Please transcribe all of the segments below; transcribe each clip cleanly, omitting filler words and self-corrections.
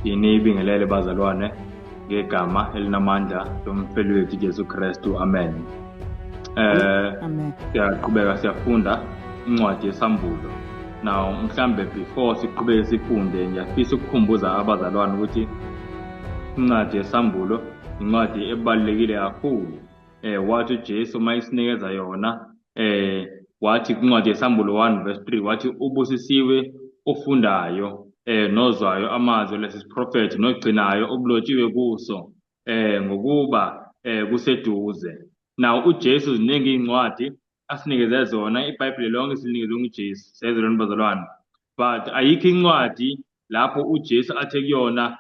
Nginibingelele bazalwane ngegama elinamandla lomfeli wethu Jesu Kristu. Amen. Amen. Siyaqhubeka siyafunda incwadi yesambulo. Now mhlambe before siqhubeke sifunde, ngiyafisa ukukhumbuza abazalwane ukuthi incwadi yesambulo incwadi ebalulekile kakhulu. Wathi uJesu uma isinikeza yona, wathi kwincwadi yesambulo 1 verse 3, wathi ubusisiwe ofundayo nozwayo amazwi lesi siprofethi nogcinayo okulotshiwe kuso, ngokuba kuseduze. Now uJesu ziningi incwadi asinikeze zona, iBhayibheli lonke silinikeze nguJesu. Siyezwa bazalwane, but ayikho incwadi lapho uJesu athe kuyona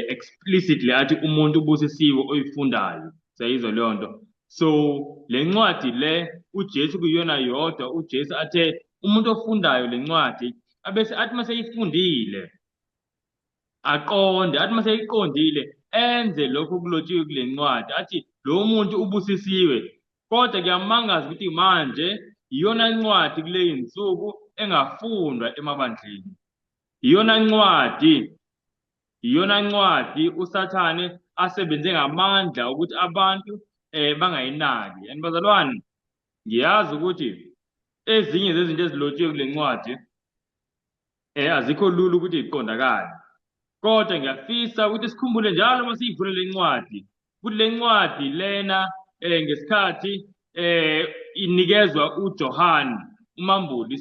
explicitly athi umuntu ubusisiwe oyifundayo. Siyayizwa leyo nto. So le ncwadi le uJesu kuyona yodwa uJesu athe umuntu ofundayo le ncwadi abese athi maseyifundile aqonde, athi maseyiqondile enze lokho kulotshiwe kule ncwadi, athi lo muntu ubusisiwe. Kodwa kuyamangaza ukuthi manje iyona ncwadi kule insuku engafundwa emabandleni, iyona ncwadi, iyona ncwadi uSathane asebenze ngamandla ukuthi abantu bangayinaki. And bazalwane, ngiyazi ukuthi ezinye zezinto ezilotshiwe kule ncwadi azikho lula ukuthi iqondakale, kodwa ngiyafisa ukuthi sikhumbule njalo uma siyivula le ncwadi ukuthi le ncwadi lena ngesikhathi inikezwa uJohn umambuli,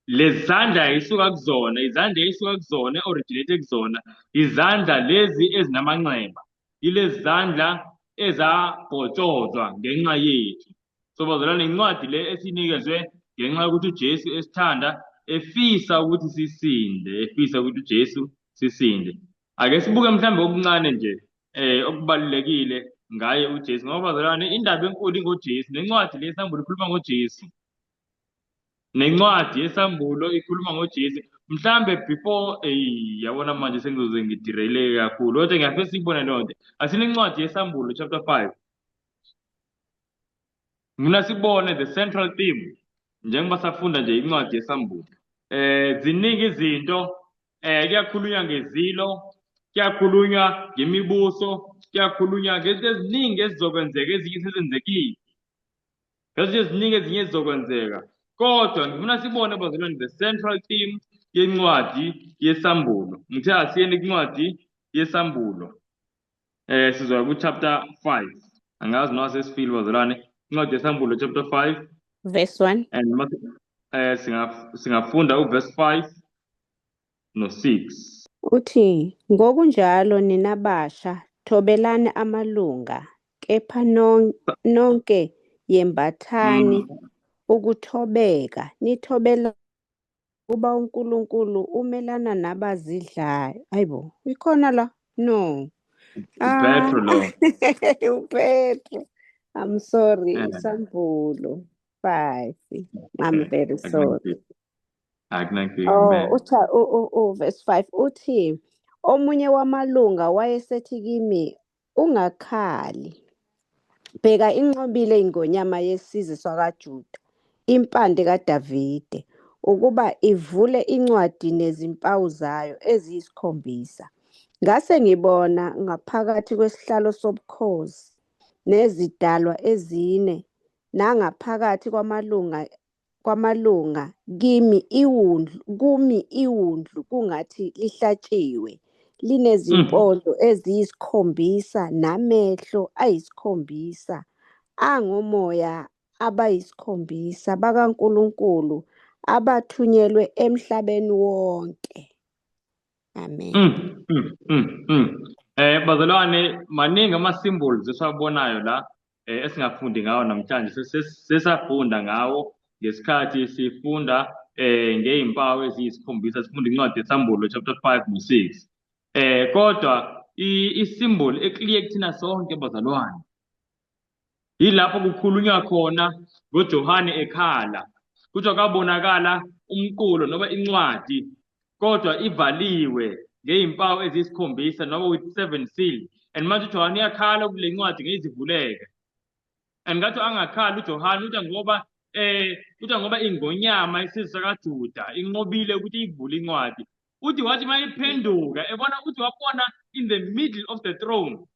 lezandla isuka kuzona, izandla isuka kuzona, originate kuzona, izandla lezi ezinamanxeba, ilezi zandla ezabhotshozwa ngenxa yethu. So bazalwane, incwadi le esinikezwe ngenxa yokuthi uJesu esithanda, efisa ukuthi sisinde, efisa ukuthi uJesu sisinde. Ake sibuke mhlambe okuncane nje okubalulekile ngaye uJesu, ngoba bazalwane indaba enkulu ingoJesu, nencwadi le yesambulo ikhuluma ngoJesu, nencwadi yesambulo ikhuluma ngoJesu. Mhlambe before yabona manje sengizoze ngidireleke kakhulu, kodwa ngiyafisa siyibone leyo nto. Asine incwadi yesambulo chapter 5, ngifuna sibone the central theme njengoba safunda nje incwadi yesambulo. Ziningi izinto, kuyakhulunywa ngezilo, kuyakhulunywa ngemibuso, kuyakhulunywa ngezinto eziningi ezizokwenzeka, ezinye sezenzekile, ezinye eziningi ezinye ezizokwenzeka. Kodwa ngifuna sibone bazalwane the central theme yencwadi yesambulo. Ngithe asiyeni kwincwadi yesambulo, sizoya ku chapter 5. Angazi noma sesifile bazalwane, incwadi yesambulo chapter 5 verse 1. And singafunda uverse 5 no 6. Uthi, ngokunjalo nina basha thobelani amalunga, kepha nonke yembathani ukuthobeka, nithobela kuba uNkulunkulu umelana nabazidlayo. Hayibo, ikhona la? No. uPetro lo. uPetro. I'm sorry, Isambulo 5. I'm very sorry. Akunankinga. Oh, Man. Utha u verse 5 uthi, omunye wamalunga wayesethi kimi, ungakhali. Bheka, inqobile ingonyama yesizwe sakwaJuda, impande kaDavide, ukuba ivule incwadi nezimpawu zayo eziyisikhombisa. Ngase ngibona ngaphakathi kwesihlalo sobukhosi nezidalwa ezine nangaphakathi kwamalunga kimi iwundlu, kumi iwundlu kungathi lihlatshiwe, linezimpondo eziyisikhombisa namehlo ayisikhombisa, angomoya abayisikhombisa bakaNkulunkulu abathunyelwe emhlabeni wonke. Amen. Bazalwane, maningi ama symbols esiwabonayo la esingafundi ngawo namhlanje. Sesafunda ngawo ngesikhathi sifunda ngezimpawu eziyisikhombisa, sifunda incwadi yesambulo chapter 5 no 6. Kodwa isymbol eclear kuthina sonke bazalwane, yilapho kukhulunywa khona ngoJohane ekhala, kuthiwa kabonakala umqulo noma incwadi, kodwa ivaliwe ngezimpawu eziyisikhombisa noma with 7 seal. And manje uJohane uyakhala kule ncwadi ngezivuleke. And ngathi angakhala uJohane, uthi ngoba ingonyama isizwe sakaJuda inqobile ukuthi ivule incwadi. Uthi wathi mayiphenduka ebona, uthi wabona in the middle of the throne,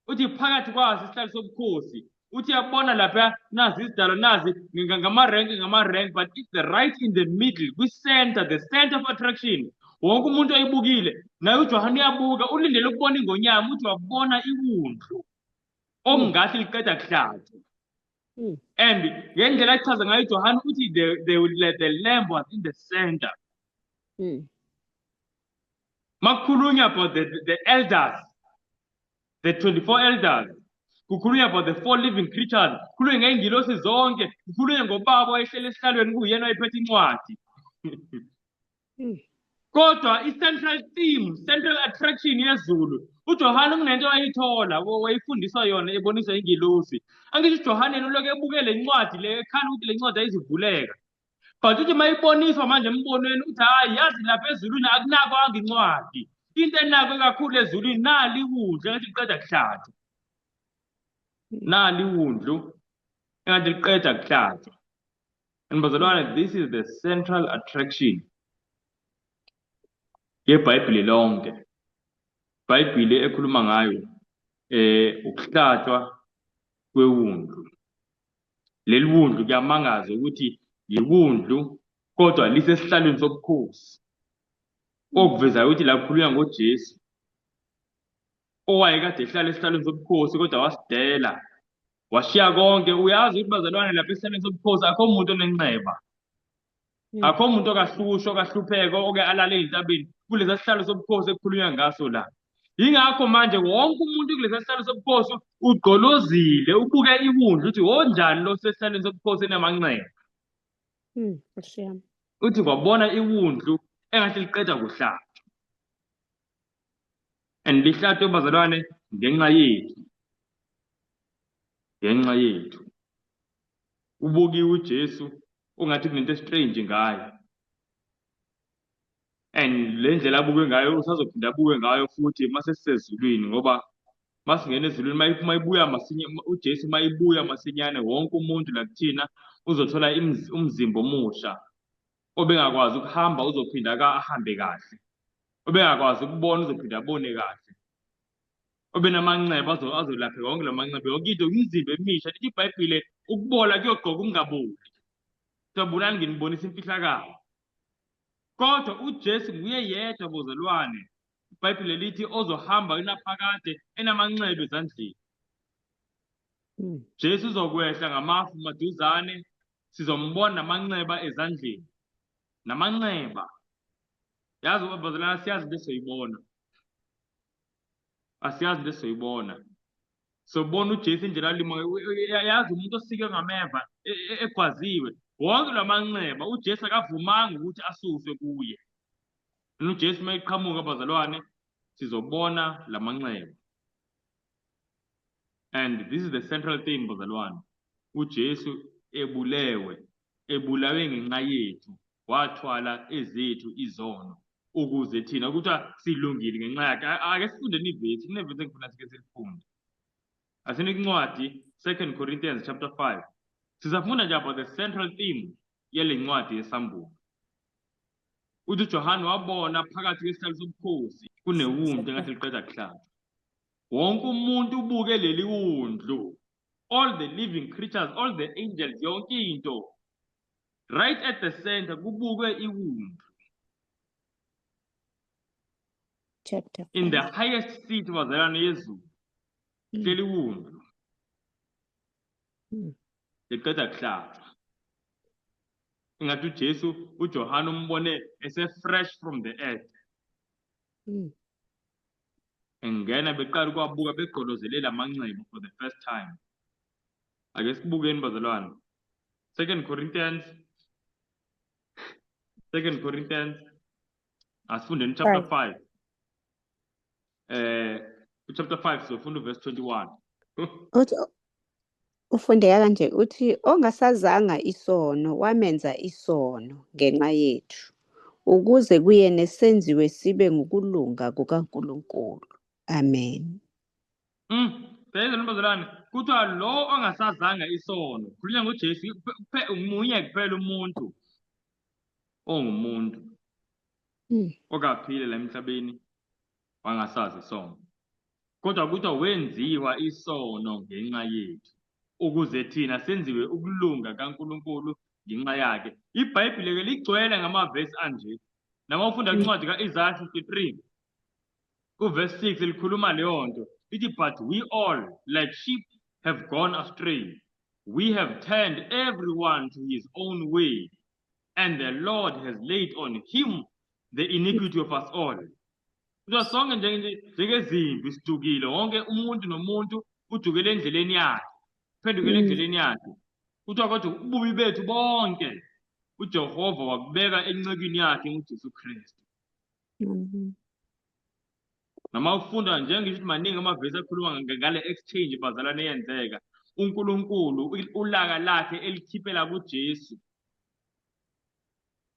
uthi phakathi kwaso isihlalo sobukhosi, uthi yabona lapha nazi izidalo, nazi ngama-rank ngama-rank, but it's the right in the middle, kwi-center, the center of attraction. Wonke umuntu oyibukile naye uJohane uyabuka, ulindele ukubona ingonyama. Uthi wabona iwundlu okungathi liqeda kuhlatshwa. And ngendlela achaza ngayo uJohane, uthi the lamb was in the center. Makukhulunywa about the elders, the 24 elders, kukhulunywa about the four living creatures, kukhulunywa ngey'ngilosi zonke, kukhulunywa ngobaba owayehleli esihlalweni kuyena wayephethe incwadi. Kodwa i-central theme, central attraction yezulu, uJohane kunento wayithola, wayifundiswa yona, eboniswa ingilosi. Angisho uJohane yena ulokhu ebuke le ncwadi le, ekhala ukuthi le ncwadi ayizivuleka. But uthi mayiboniswa manje embonweni, uthi hayi, yazi lapha ezulwini akunakwanga incwadi. Into enakwe kakhulu ezulwini nali iwundlu engathi liqeda kuhlatshwa. Nali iwundlu engathi liqeda kuhlatshwa. And bazalwane, this is the central attraction yeBhayibheli lonke. IBhayibheli ekhuluma ngayo ukuhlatshwa kwewundlu. Leli wundlu kuyamangaza ukuthi yiwundlu kodwa lisesihlalweni sobukhosi. Okuvezayo ukuthi la kukhulunywa ngoJesu owayekade ehlala esihlalweni sobukhosi kodwa wasidela, washiya konke. Uyazi ukuthi bazalwane, lapha esihlalweni sobukhosi akho muntu onenxeba, akho muntu okahlushwa, okahlupheka, oke alale ey'ntabeni kulesa sihlalo sobukhosi ekukhulunywa ngaso la. Yingakho manje wonke umuntu kulesa sihlalo sobukhosi ugqolozile, ubuke iwundlu, uthi wonjani lo sesihlalweni sobukhosi enamanxeba. Nkosi yami. Uthi kwabona iwundlu engathi liqeda kuhlatshwa. And lihlatshwe bazalwane ngenxa yethu. Ngenxa yethu. Ubukiwe uJesu ungathi kunento strange ngaye. And le ndlela abukwe ngayo usazophinda abukwe ngayo futhi mase sisezulwini, ngoba masingena ezulwini mayibuya masinya uJesu, mayibuya masinyane, wonke umuntu la kuthina uzothola umzimba omusha. Obengakwazi ukuhamba uzophinda ahambe kahle, obengakwazi ukubona uzophinda abone kahle, obenamanxeba azolapheka wonke lamanxeba, yonke into, imizimba emisha. Lithi iBhayibhile ukubola kuyogqoka ukungaboli. Jabulani, nginibonisa imfihlakalo. Kodwa uJesu nguye yedwa bozalwane, iBhayibhile lithi ozohamba inaphakade enamanxeba ezandleni. Jesu uzokwehla ngamafu maduzane, sizombona namanxeba ezandleni. Namanxeba. Yazi bazalwane, siyazi into esizoyibona. Asiyazi into esizoyibona. Sobona uJesu indlela alima, yazi umuntu osike ngameva egwaziwe. Wonke lamanxeba uJesu akavumanga ukuthi asuswe kuye. UJesu mayiqhamuka bazalwane, sizobona lamanxeba. And this is the central theme bazalwane. uJesu ebulewe, ebulawe ngenxa yethu, wathwala ezethu izono ukuze thina kuthiwa silungile ngenxa yakhe. Ake sifundeni ivesi, kunevesi engifuna sike silifunde. Asinike incwadi 2 Corinthians chapter 5. Sizafunda nje about the central theme yale ncwadi yesambulo. Uthi uJohane wabona phakathi kwesihlalo sobukhosi kunewundlu engathi liqeda kuhlatshwa. Wonke umuntu ubuke leli wundlu. All the living creatures, all the angels, yonke into. Right at the center kubukwe iwundlu. Chapter In the 5. highest seat bazalwane yezulu. Hleli iwundlu. Liqeda kuhlatshwa. Ingathi uJesu uJohane umbone ese fresh from the earth. Engena beqala ukwabuka begqolozelela amanxeba for the first time. Ake sibukeni bazalwane. 2 Corinthians, 2 Corinthians, asifundeni chapter 5. Chapter 5 sizofunda verse 21. Uthi ufundeka kanje, uthi ongasazanga isono wamenza isono ngenxa yethu, ukuze kuyena senziwe sibe ngukulunga kukaNkulunkulu. Amen. Bheka bazalwane, kuthiwa lo ongasazanga isono, khulunywa ngoJesu, munye kuphela umuntu ongumuntu. Okaphile la emhlabeni wangasazi isono. Kodwa kuthiwa wenziwa isono ngenxa yethu ukuze thina senziwe ukulunga kaNkulunkulu ngenxa yakhe. IBhayibheli ke ligcwele ngamavesi anje. Nama ufunda incwadi ka-Isaya 53 kuverse 6 likhuluma leyo nto. Lithi, but we all like sheep have gone astray. We have turned everyone to his own way, and the Lord has laid on him the iniquity of us all. Kuthiwa sonke njengezimvu sidukile, wonke umuntu nomuntu udukele endleleni yakhe, phendukele endleleni yakhe. Kuthiwa kodwa ububi bethu bonke uJehova wakubeka encekwini yakhe nguJesu Kristu. Noma ufunda njengisho ukuthi maningi amavesi akhuluma ngale exchange bazalwane eyenzeka. uNkulunkulu ulaka lakhe elikhiphela kuJesu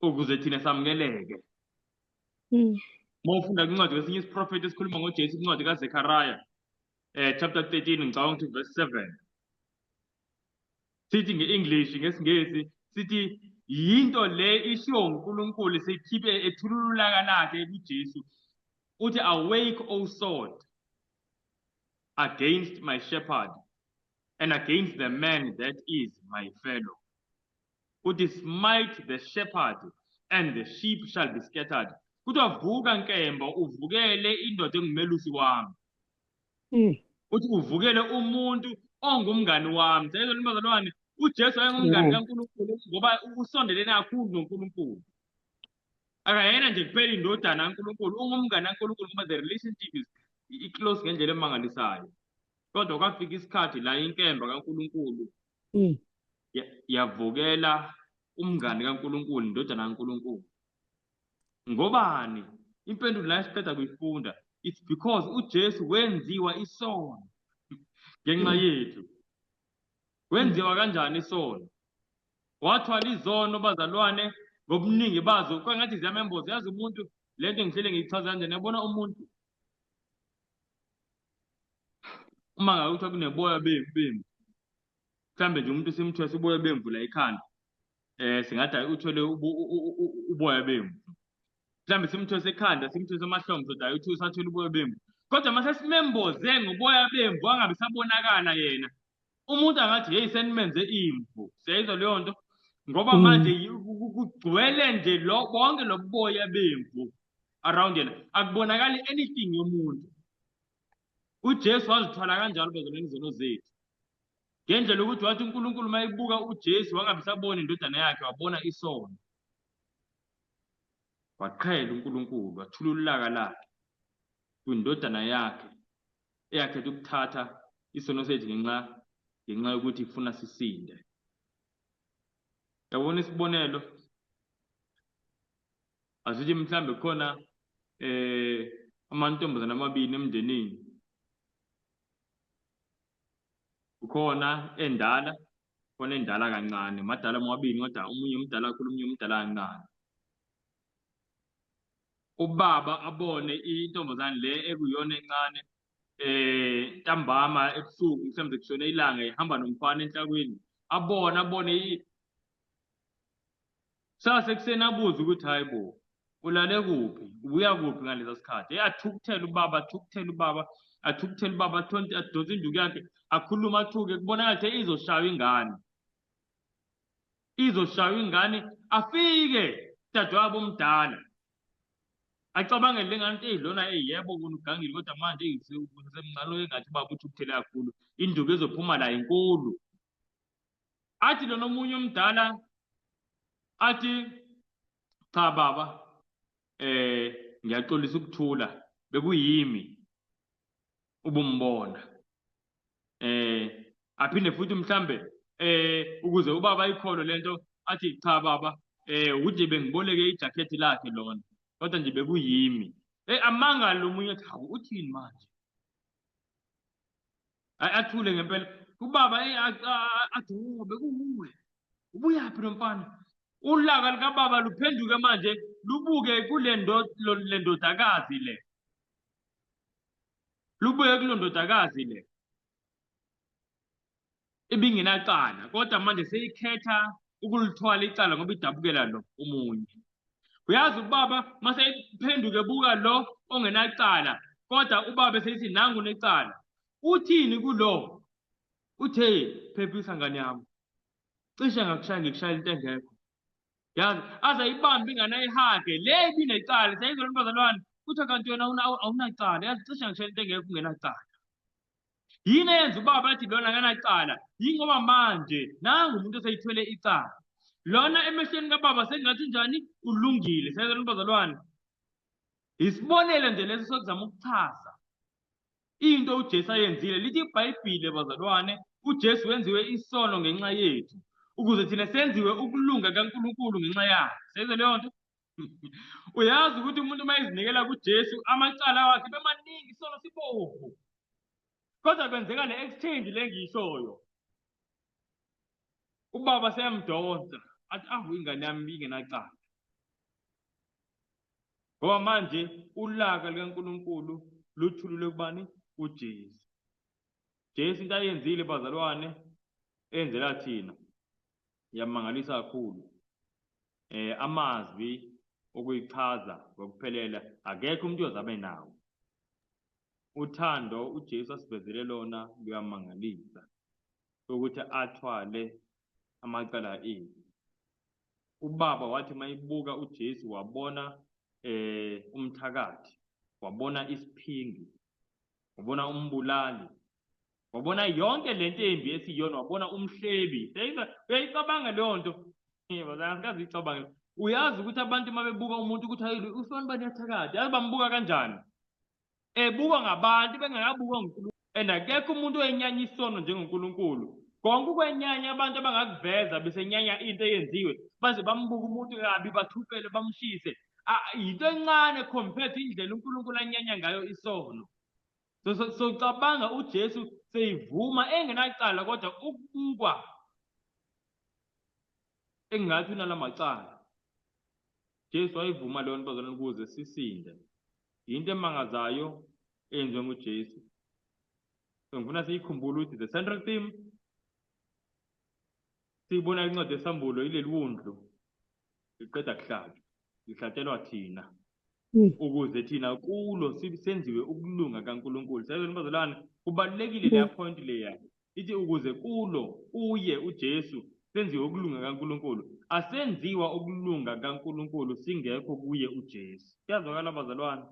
ukuze thina samukeleke. Uma ufunda kwincwadi kwesinye isiprofethi esikhuluma ngoJesu, incwadi kaZechariah chapter 13, ngicabanga ukuthi verse 7. Sithi nge-English, ngesiNgesi, sithi yinto le ishiwo uNkulunkulu seyikhiphe ethulula ulaka lakhe kuJesu. Uthi, awake, O sword, against my shepherd and against the man that is my fellow. Uthi, smite the shepherd and the sheep shall be scattered. Kuthiwa vuka nkemba uvukele indoda engumelusi wami. Uthi uvukele umuntu ongumngani wami. Siyayizwa bazalwane, uJesu wayengumngani kaNkulunkulu ngoba usondelene kakhulu noNkulunkulu. Akayena nje kuphela indodana kaNkulunkulu, ungumngani kaNkulunkulu ngoba the relationship is i-close ngendlela emangalisayo. Kodwa kwafika isikhathi la inkemba kaNkulunkulu yavukela umngani kaNkulunkulu, indodana kaNkulunkulu. Ngobani? Impendulo la esiqeda kuyifunda, it's because uJesu wenziwa isono ngenxa yethu. Wenziwa kanjani isono? Wathwala izono bazalwane ngobuningi bazo, kwangathi ziyamemboza. Yazi umuntu, lento ngihlele ngiyichaza kanjani, yabona umuntu uma ngabe kuthiwa kuneboya bemvu, mhlambe nje umuntu simthwese uboya bemvu la ekhanda, singathi uthwele uboya bemvu, mhlambe simthwese ekhanda, simthwese emahlombe, soda uthi usathwele uboya bemvu, kodwa mase simemboze ngoboya bemvu angabe sabonakala yena, umuntu angathi hey senimenze imvu. Siyayizwa leyo nto, ngoba manje kugcwele nje lo bonke loboya bemvu around yena, akubonakali anything yomuntu. uJesu wazithwala kanjalo bezona izono zethu, ngendlela ukuthi wathi uNkulunkulu mayebuka uJesu wangabe sabona indodana yakhe, wabona isono, waqhela uNkulunkulu, wathulula ulaka lakhe kwindodana yakhe eyakhetha ukuthatha isono sethu ngenxa yokuthi ifuna sisinde. Yabona isibonelo, asithi mhlambe khona amantombazana amabili emndenini, ukhona endala, khona endala kancane, madala amabili kodwa omunye umdala kakhulu, omunye umdala kancane. Ubaba abone intombazane le ekuyona encane ntambama ebusuku, mhlawumbe kushone ilanga, ihamba nomfana enhlakwini, abone sase kuseni abuze ukuthi hayi bo, ulale kuphi, ubuya kuphi ngalesa sikhathi. Athukuthele ubaba, athukuthele ubaba, athukuthele ubaba, athonte, adonse induku yakhe, akhuluma athuke, kubonakala ukuthi izoshaywa ingane, izoshaywa ingane. Afike dadewabo omdala acabangele le ngane ukuthi lona yebo kona ugangile, kodwa manje usemncane engathi ubaba uthukuthele kakhulu, induku ezophuma la inkulu. Athi lona omunye omdala athi cha baba, ngiyaxolisa ukuthula, bekuyimi ubumbona. Aphinde futhi mhlambe ukuze ubaba ayikholo lento athi cha baba, ukuthi bengiboleke ijacket lakhe lona, kodwa nje bekuyimi. Amanga lo munye athi hawu uthini manje? Athule ngempela ubaba, athi oh bekuwuwe, ubuyaphi lo mfana? Ulaka likababa luphenduke manje lubuke kule ndodakazi le, lubuye kulo ndodakazi le ibingenacala, kodwa manje seyikhetha ukulithwala icala ngoba idabukela lo omunye. Uyazi ubaba mase ephenduke buka lo ongenacala, kodwa ubaba esethi nangu necala. Uthini kulo? Uthe phephisa ngane yami. Cishe ngakushaya ngikushaya into engekho. Yazi aze ayibambe ingane ayihage le ibinecala siyayizwa lento bazalwane. Kuthiwa kanti wena awunacala. Yazi cishe ngakushaya into engekho ungenacala. Yini eyenza ubaba athi lona akanacala? Yingoba manje nangu umuntu oseyithwele icala. Lona emehlweni kababa sengathi unjani? Ulungile. Siyazana bazalwane. Isibonelo nje leso sokuzama ukuchaza into uJesu ayenzile. Lithi iBhayibhile bazalwane, uJesu wenziwe isono ngenxa yethu ukuze thina senziwe ukulunga kaNkulunkulu ngenxa yakhe. Siyezwa leyo nto? Uyazi ukuthi umuntu uma ezinikela kuJesu amacala wakhe bemaningi, isono sibovu. Kodwa kwenzeka le exchange le ngiyishoyo. Ubaba seyamdonsa athi awu ingane yami ingenacala. Ngoba manje ulaka likaNkulunkulu luthululwe kubani? KuJesu. Jesu into ayenzile bazalwane eyenzela thina iyamangalisa kakhulu. Amazwi okuyichaza ngokuphelele akekho umuntu oyoze abe nawo. Uthando uJesu asivezele lona luyamangalisa ukuthi athwale amacala ethu. Ubaba wathi mayibuka uJesu wabona umthakathi, wabona isiphingi, wabona umbulali, wabona yonke lento embi esiyona, wabona umhlebi. Uyayicabanga leyo nto? Yebo, asikaze uyicabange. Uyazi ukuthi abantu uma bebuka umuntu ukuthi hayi usibani bani uyathakatha, yazi bambuka kanjani? Ebukwa ngabantu bengakabukwa nguNkulunkulu. And akekho umuntu oyenyanya isono njengoNkulunkulu. Konke ukwenyanya abantu abangakuveza besenyanya into eyenziwe, baze bambuke umuntu kabi, bathukele, bamshise. Yinto encane compared to indlela uNkulunkulu anyanya ngayo isono. So cabanga uJesu seyivuma engenacala kodwa ukubukwa engathi unalamacala. Jesu wayivuma leyo nto bazalwane ukuze sisinde. Yinto emangazayo eyenziwe nguJesu. So ngifuna siyikhumbule ukuthi the central theme siyibona incwadi yesambulo ileli wundlu liqeda kuhlatshwa, lihlatshelwa thina ukuze thina kulo senziwe ukulunga kaNkulunkulu. Siyazona bazalwane, kubalulekile leya point leya. Ithi ukuze kulo kuye uJesu senziwe ukulunga kaNkulunkulu. Asenziwa ukulunga kaNkulunkulu singekho kuye uJesu. Kuyazwakala bazalwane?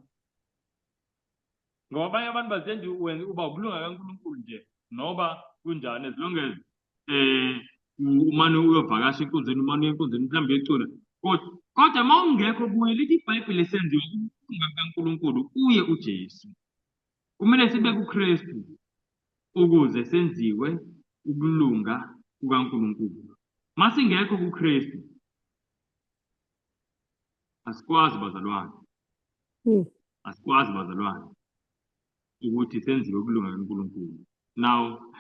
Ngoba abanye abantu bazenza wenza uba ukulunga kaNkulunkulu nje noba kunjani as long as umane uyovakasha enkonzweni, umane uye enkonzweni mhlawumbe uyocula. Kodwa uma ungekho kuye, lithi iBhayibheli senziwe ukulunga kaNkulunkulu kuye uJesu. Kumele sibe kuKristu ukuze senziwe ukulunga kukaNkulunkulu. Masingekho kuKristu asikwazi bazalwane. Asikwazi bazalwane ukuthi senziwe ukulunga kaNkulunkulu. Now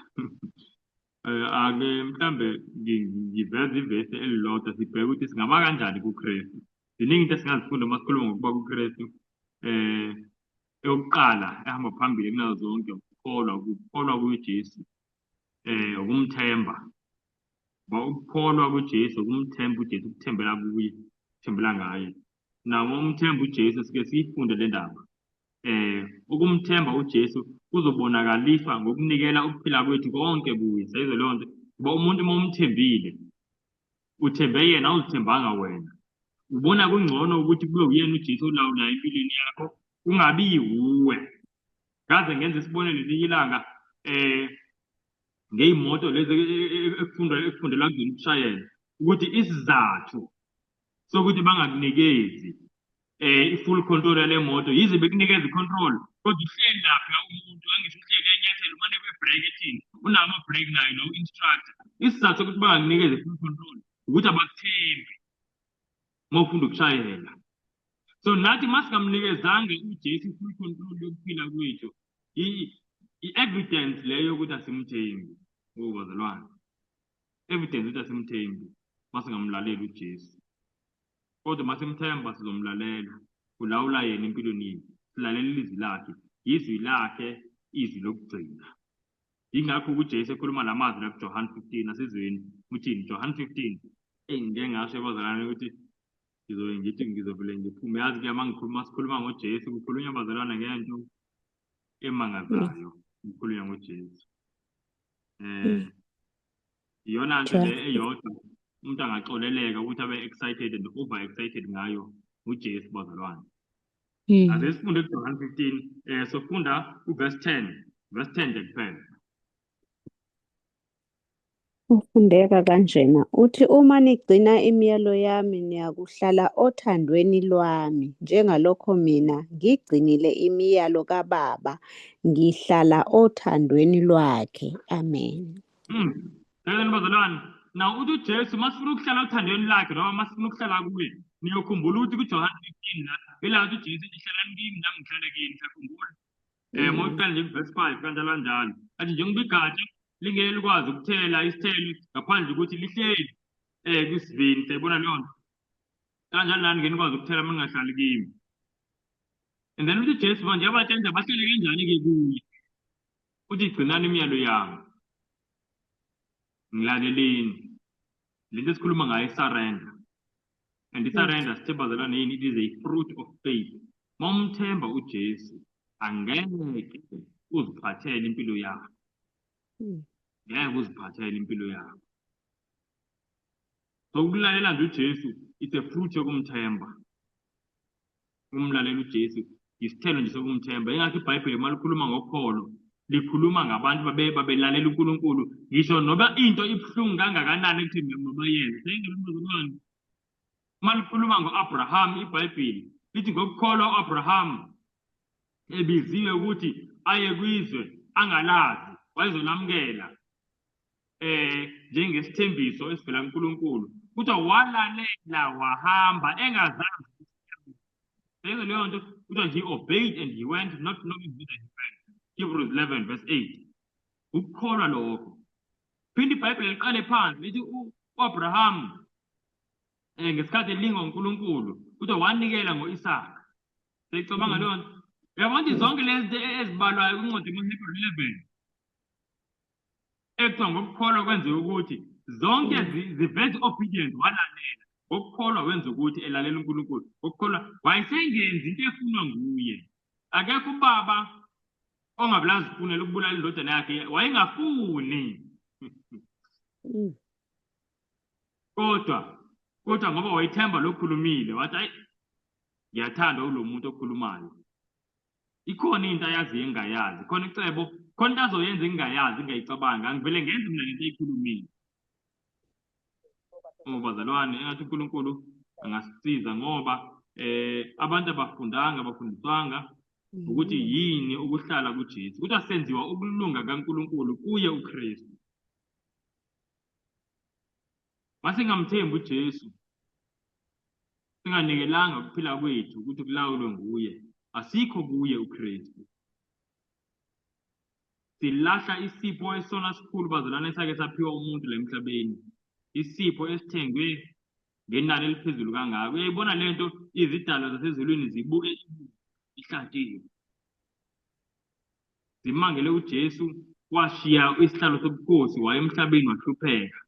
ake mhlambe ngiveze ivesi elilodwa sibheke ukuthi singaba kanjani kuKristu. Ziningi into esingazifunda uma sikhuluma ngokuba kuKristu. Eyokuqala ehamba phambili kunazo zonke ukukholwa, ukukholwa kuJesu, ukumthemba. Ngoba ukukholwa kuJesu, ukumthemba uJesu, ukuthembela kuye, ukuthembela ngaye. Nawo uma umthemba uJesu, sike siyifunde le ndaba. Ukumthemba uJesu kuzobonakaliswa ngokunikela ukuphila kwethu konke kuye. Siyayizwa leyo nto? Ngoba umuntu uma umthembile, uthembe yena, awuzithembanga wena. Ubona kungcono ukuthi kube uyena uJesu olawulayo empilweni yakho, kungabi wuwe. Ngaze ngenze isibonelo elinye ilanga ngey'moto lezi ekufundelwa kuzona ukushayela, ukuthi isizathu sokuthi bangakunikezi i-full control yale moto, yize bekunikeza i-control, kodwa uhleli lapha umuntu, angisho uhleli uyanyathela, umane kwe-brake ethini, unawo ama-brake naye lo instructor. Isizathu sokuthi bangakunikezi i-full control ukuthi abakuthembi uma ufunda ukushayela. So nathi masingamnikezanga uJesu i-full control yokuphila kwethu, i-evidence leyo yokuthi asimthembi. Oh bazalwane, evidence ukuthi asimthembi masingamlaleli uJesu. Kodwa uma simthemba sizomlalela, kulawula yena empilweni yethu, silalela ilizwi lakhe, izwi lakhe izwi lokugcina. Yingakho uJesu ekhuluma la mazwi la kuJohn 15, asizweni uthini John 15. Eyi ngike ngasho ebazalwane ukuthi Ngizobe ngithi ngizovele ngiphume. Yazi-ke uma ngikhuluma, sikhuluma ngoJesu, kukhulunywa bazalwane ngento emangazayo, kukhulunywa ngoJesu. Iyona nto le eyodwa umuntu angaxoleleka ukuthi abe excited and over excited ngayo uJesu bazalwane. Ake sifunde kuJohn 15, sofunda uverse 10, verse 10 nje kuphela. Ufundeka kanjena uthi, uma nigcina imiyalo yami niyakuhlala othandweni lwami, njengalokho mina ngigcinile imiyalo kaBaba ngihlala othandweni lwakhe. Amen. Yabona bazalwane, now uthi uJesu masifuna ukuhlala othandweni lakhe noma masifuna ukuhlala kuye, niyokhumbula ukuthi kuJohane 15 la, ila uthi uJesu uthi hlalani kimi nami ngihlale kini, siyakhumbula. Uma uqala nje verse 5 kanjalo kanjalo. Athi njengoba igatsha lingeke likwazi ukuthela isithelo ngaphandle ukuthi lihleli kwisivini, siyayibona leyo nto. Kanjalo nani ngeke nikwazi ukuthela uma ningahlali kimi. And then uthi uJesu manje abatshela bahlele kanjani-ke kuye. Uthi gcinani imiyalo yami. Ngilaleleni. Lento esikhuluma ngayo i-surrender. And i-surrender sithe bazalwane yini? It is a fruit of faith. Uma umthemba uJesu, angeke uziphathele impilo yakho. Ngeke uziphathele impilo yakho. So ukulalela nje uJesu, it's a fruit yokumthemba. Umlalela uJesu isithelo nje sokumthemba. Ingakho iBhayibheli uma likhuluma ngokholo, likhuluma ngabantu babelalela uNkulunkulu ngisho noba into ibuhlungu kangakanani ekutheni mabayenze. Sengibuzalwane. Uma likhuluma ngo-Abraham iBhayibheli lithi ngokukholwa u-Abraham ebiziwe ukuthi aye kwizwe angalazi, wayezolamukela njengesithembiso esivela kuNkulunkulu. Kuthiwa walalela wahamba engazazi. Leyo leyo nto kuthiwa he obeyed and he went not knowing whither he went. Hebrews 11 verse 8. Ukukholwa lokho. Phinde iBhayibheli liqale phansi lithi uAbraham ngesikhathi elingwa uNkulunkulu kuthiwa wanikela ngoIsaka. Siyicabanga leyo nto. Uyabona ukuthi zonke lezi ezibalwayo kwincwadi yamaHebrew 11 ekuthiwa ngokukholwa kwenziwe ukuthi zonke ziveze obedience, walalela ngokukholwa wenza ukuthi elalela uNkulunkulu ngokukholwa wayesengenzi into efunwa nguye. Akekho ubaba ongabulazifunela ukubulala indodana yakhe, wayengafuni. Kodwa ngoba wayethemba lokhulumile wathi ayi ngiyathanda ulo muntu okhulumayo, ikhona into ayaziyo engingayazi, khona icebo, khona into azoyenza engingayazi engingayicabanga, angivele ngenze mina lento eyikhulumile. Bazalwane, engathi uNkulunkulu angasisiza ngoba abantu abafundanga abafundiswanga ukuthi yini ukuhlala kuJesu, kodwa senziwa ukulunga kaNkulunkulu kuye uKristu. Masingamthembi uJesu, singanikelanga ukuphila kwethu ukuthi kulawulwe nguye, asikho kuye uKristu. Silahla isipho esona sikhulu bazalwane esake saphiwa umuntu la emhlabeni, isipho esithengwe ngenani eliphezulu kangaka. Uyayibona lento, izidalwa zasezulwini zibuke ihlatshiwe, zimangele uJesu washiya isihlalo sobukhosi waya emhlabeni wahlupheka.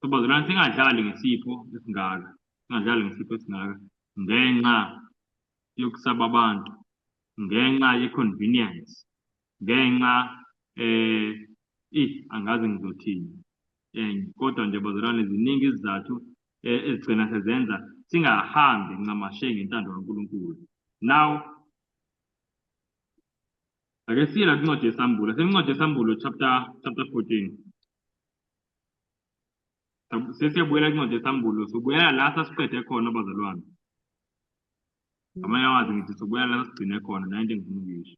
So bazalwane, singadlali ngesipho esingaka, singadlali ngesipho esingaka ngenxa yokusaba abantu, ngenxa ye-convenience, ngenxa angazi ngizothini. Kodwa nje bazalwane, ziningi izizathu ezigcina sezenza singahambi ncamashe ngentando kaNkulunkulu. Now ake siye la kwincwadi yeSambulo, sencwadi yeSambulo chapter 14. Sesiyabuyela kwincwadi yeSambulo, sobuyela la sasiqede khona bazalwane. Ngamanye amazwi ngithi sobuyela la sasigcine khona, nayo into engifuna ukuyisho.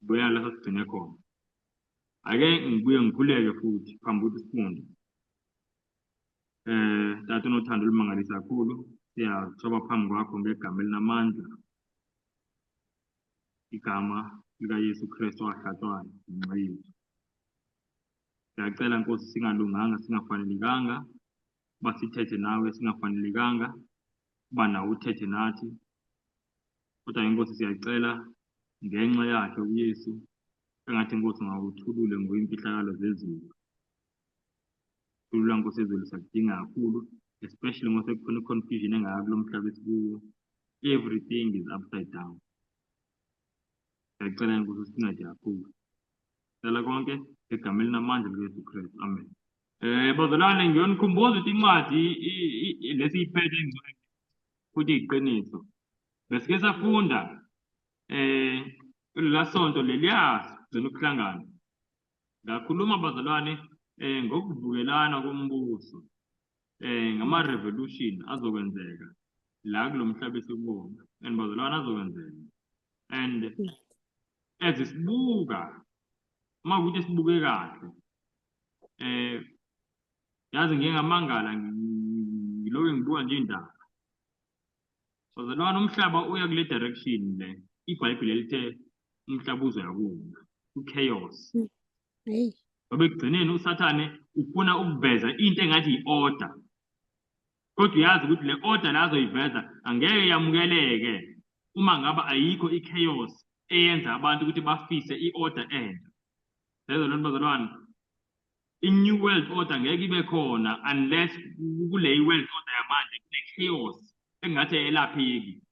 Buyela la sasigcine khona. Ake ngibuye ngikhuleke futhi phambi kokuthi sifunde. Tata onothando olumangalisa kakhulu, siyazithoba phambi kwakho ngegama elinamandla, igama likaYesu Kristu owahlatshwayo ngenxa yethu. Siyacela Nkosi, singalunganga, singafanelekanga uba sithethe nawe, singafanelekanga uba nawe uthethe nathi, kodwa Nkosi siyacela ngenxa yakhe uYesu, engathi Nkosi ungawuthulule ngokwemfihlakalo zezulu. Khulula Nkosi yezulu, siyakudinga kakhulu, especially ngoba sekukhona i-confusion engaka kulo mhlaba esikuwo. Everything is upside down. Siyacela Nkosi usincede kakhulu. Cela konke egameni elinamandla likaJesu Kristu. Amen. Bazalwane, ngiyonikhumbuza ukuthi incwadi lesiyiphethe ingcwele futhi iqiniso. Besike safunda kulela sonto leliya sigcina ukuhlangana. Ngakhuluma bazalwane ngokuvukelana kombuso ngama revolution azokwenzeka la kulomhlaba esikuwona, and bazalwane azokwenzeka. And as sibuka, uma ukuthi sibuke kahle, yazi ngike ngamangala ngiloke ngibuka nje indaba. Bazalwane, umhlaba uya kule direction le iBhayibheli elithe umhlaba uzoya kuwona, ku-chaos. Hey. Ngoba ekugcineni uSathane ufuna ukuveza into engathi yi-order, kodwa uyazi ukuthi le order la azoyiveza angeke yamukeleke uma ngaba ayikho i-chaos eyenza abantu ukuthi bafise i-order entsha. Lezo lento bazalwane, i-new world order ngeke ibe khona unless kule world order yamanje kune-chaos engathi ayelapheki.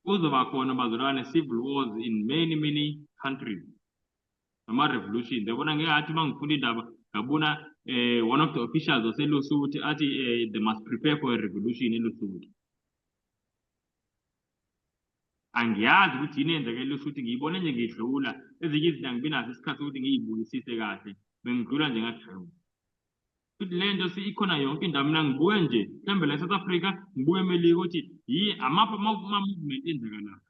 Kuzoba khona bazalwane civil wars in many many countries, nama-revolutions. Yabona, ngeke athi uma ngifunda indaba ngabona one of the officials waseLesotho athi they must prepare for a revolution eLesotho. Angiyazi ukuthi yini eyenzeke eLesotho, ngiyibone nje ngidlula. Ezinye izinto angibi naso isikhathi sokuthi ngiyibukisise kahle, bengidlula nje ngathi hawu. Futhi le nto ikhona yonke indawo. Mina ngibuke nje mhlawumbe la e-South Africa, ngibuke eMelika ukuthi amaphi ama-movement enzeka lapha.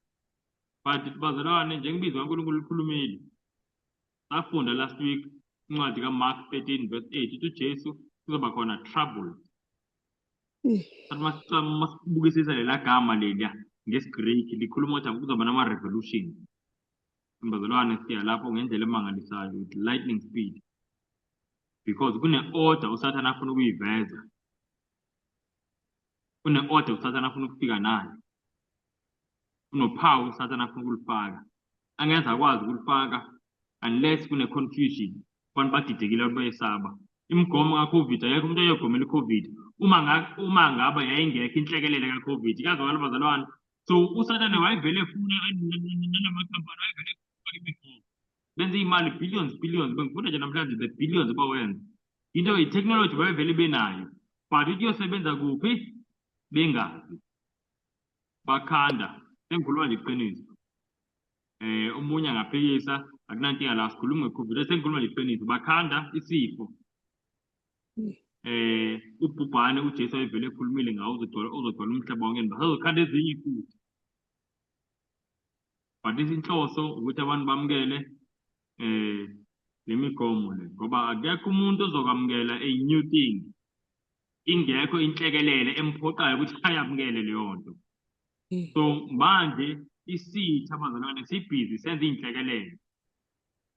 But bazalwane, njengoba kaNkulunkulu likhulumile, safunda last week incwadi kaMark 13 verse 8 ithi uJesu kuzoba khona trouble. Sathi masibukisisa lela gama leliya ngesiGreek likhuluma ukuthi kuzoba nama-revolution. Bazalwane, siya lapho ngendlela emangalisayo with lightning speed, because kune-order uSathane afuna ukuyiveza, kune-order uSathane afuna ukufika nayo, kunophawu uSathane afuna ukulifaka, angeze akwazi ukulifaka unless kune-confusion, abantu badidekile, abantu bayesaba. Imigomo ka-COVID, akekho umuntu oyogomela i-COVID uma ngaba yayingekho inhlekelele ka-COVID. Kuyazwakala bazalwane? So uSathane wayevele efuna nalamakhampani, wayevele efuna imigomo, benze imali billions billions. Bengifunda nje namhlanje the billions bawenza into i-technology babevele benayo, but ukuthi iyosebenza kuphi bengazi, bakhanda. Sengikhuluma nje iqiniso, omunye angaphikisa, akunankinga la, sikhuluma nge-COVID. Sengikhuluma nje iqiniso, bakhanda isifo ubhubhane uJesu ayevele ekhulumile ngawo uzogcwala umhlaba wonke, basazokhanda ezinye futhi. But inhloso ukuthi abantu bamukele lemigomo le, ngoba akekho umuntu ozokwamukela a new thing ingekho inhlekelele emphoqayo ukuthi ayamukele leyo nto. So manje isitha bazalwane sibhizi senza iy'nhlekelele,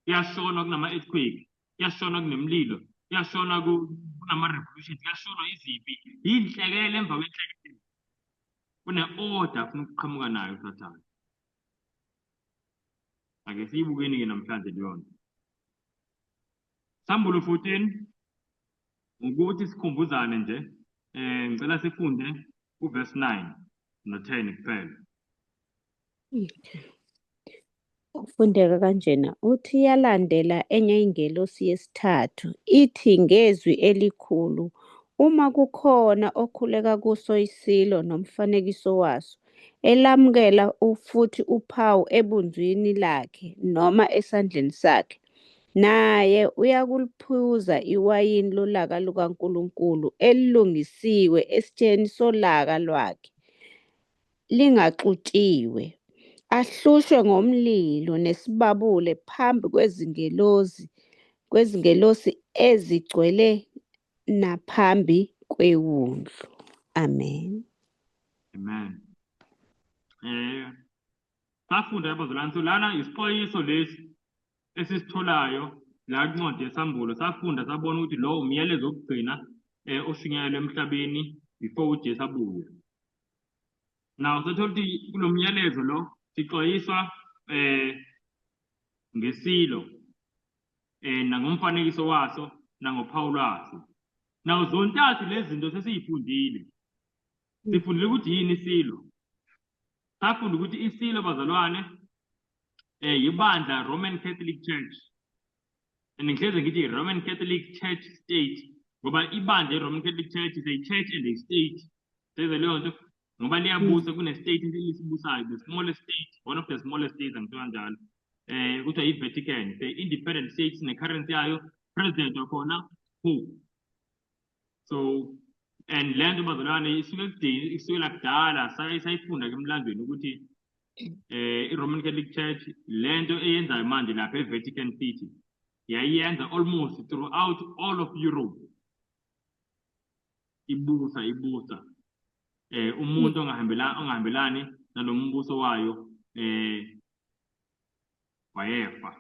kuyashonwa kunama-earthquake, kuyashonwa kunemililo, kuyashonwa kunama-revolutions, kuyashonwa izimpi, iy'nhlekelele emva kwenhlekelele. Kune-order afuna ukuqhamuka nayo uSathane. Ake siyibukeni-ke namhlanje leyo nto. Sambulo 14, ukuthi sikhumbuzane nje, ngicela sifunde uverse 9 no-10 kuphela. Okay. Ufundeka kanjena, uthi yalandela enye ingelosi yesithathu, ithi ngezwi elikhulu, uma kukhona okhuleka kuso isilo nomfanekiso waso, elamukela futhi uphawu ebunzwini lakhe noma esandleni sakhe, naye uyakuliphuza iwayini lolaka lukaNkulunkulu elilungisiwe esitsheni solaka lwakhe, lingaxutshiwe, ahlushwe ngomlilo nesibabule phambi kwezingelosi ezigcwele naphambi kwewundlu. Amen. Amen. Safunda bazalwane, so lana isixwayiso lesi esisitholayo la kuncwadi yeSambulo. Safunda sabona ukuthi lo umyalezo wokugcina oshunyayelwe emhlabeni before uJesu abuye. Now sathola ukuthi kulo myalezo lo sixwayiswa ngesilo nangomfanekiso waso Nangophawu lwaso. Now zontathu lezi zinto sesiyifundile. Sifundile ukuthi yini isilo. Safunda ukuthi isilo, bazalwane, yibandla Roman Catholic Church. And ngihleze ngithi Roman Catholic Church State ngoba ibandla i-Roman Catholic Church is a church and a state. Seze leyo nto ngoba liyabusa, kune-state elisibusayo, the smallest state, one of the smallest states, angithiwa kanjalo. Kuthiwa i-Vatican, the independent state ne-currency yayo, president wakhona Pope. So and le nto, bazalwane, isuke ekudeni, isukela kudala, sayifunda ke emlandweni ukuthi i-Roman Catholic Church lento eyenzayo manje lapha e-Vatican City yayiyenza almost throughout all of Europe, ibusa umuntu ongahambelani nalombuso wayo wayefa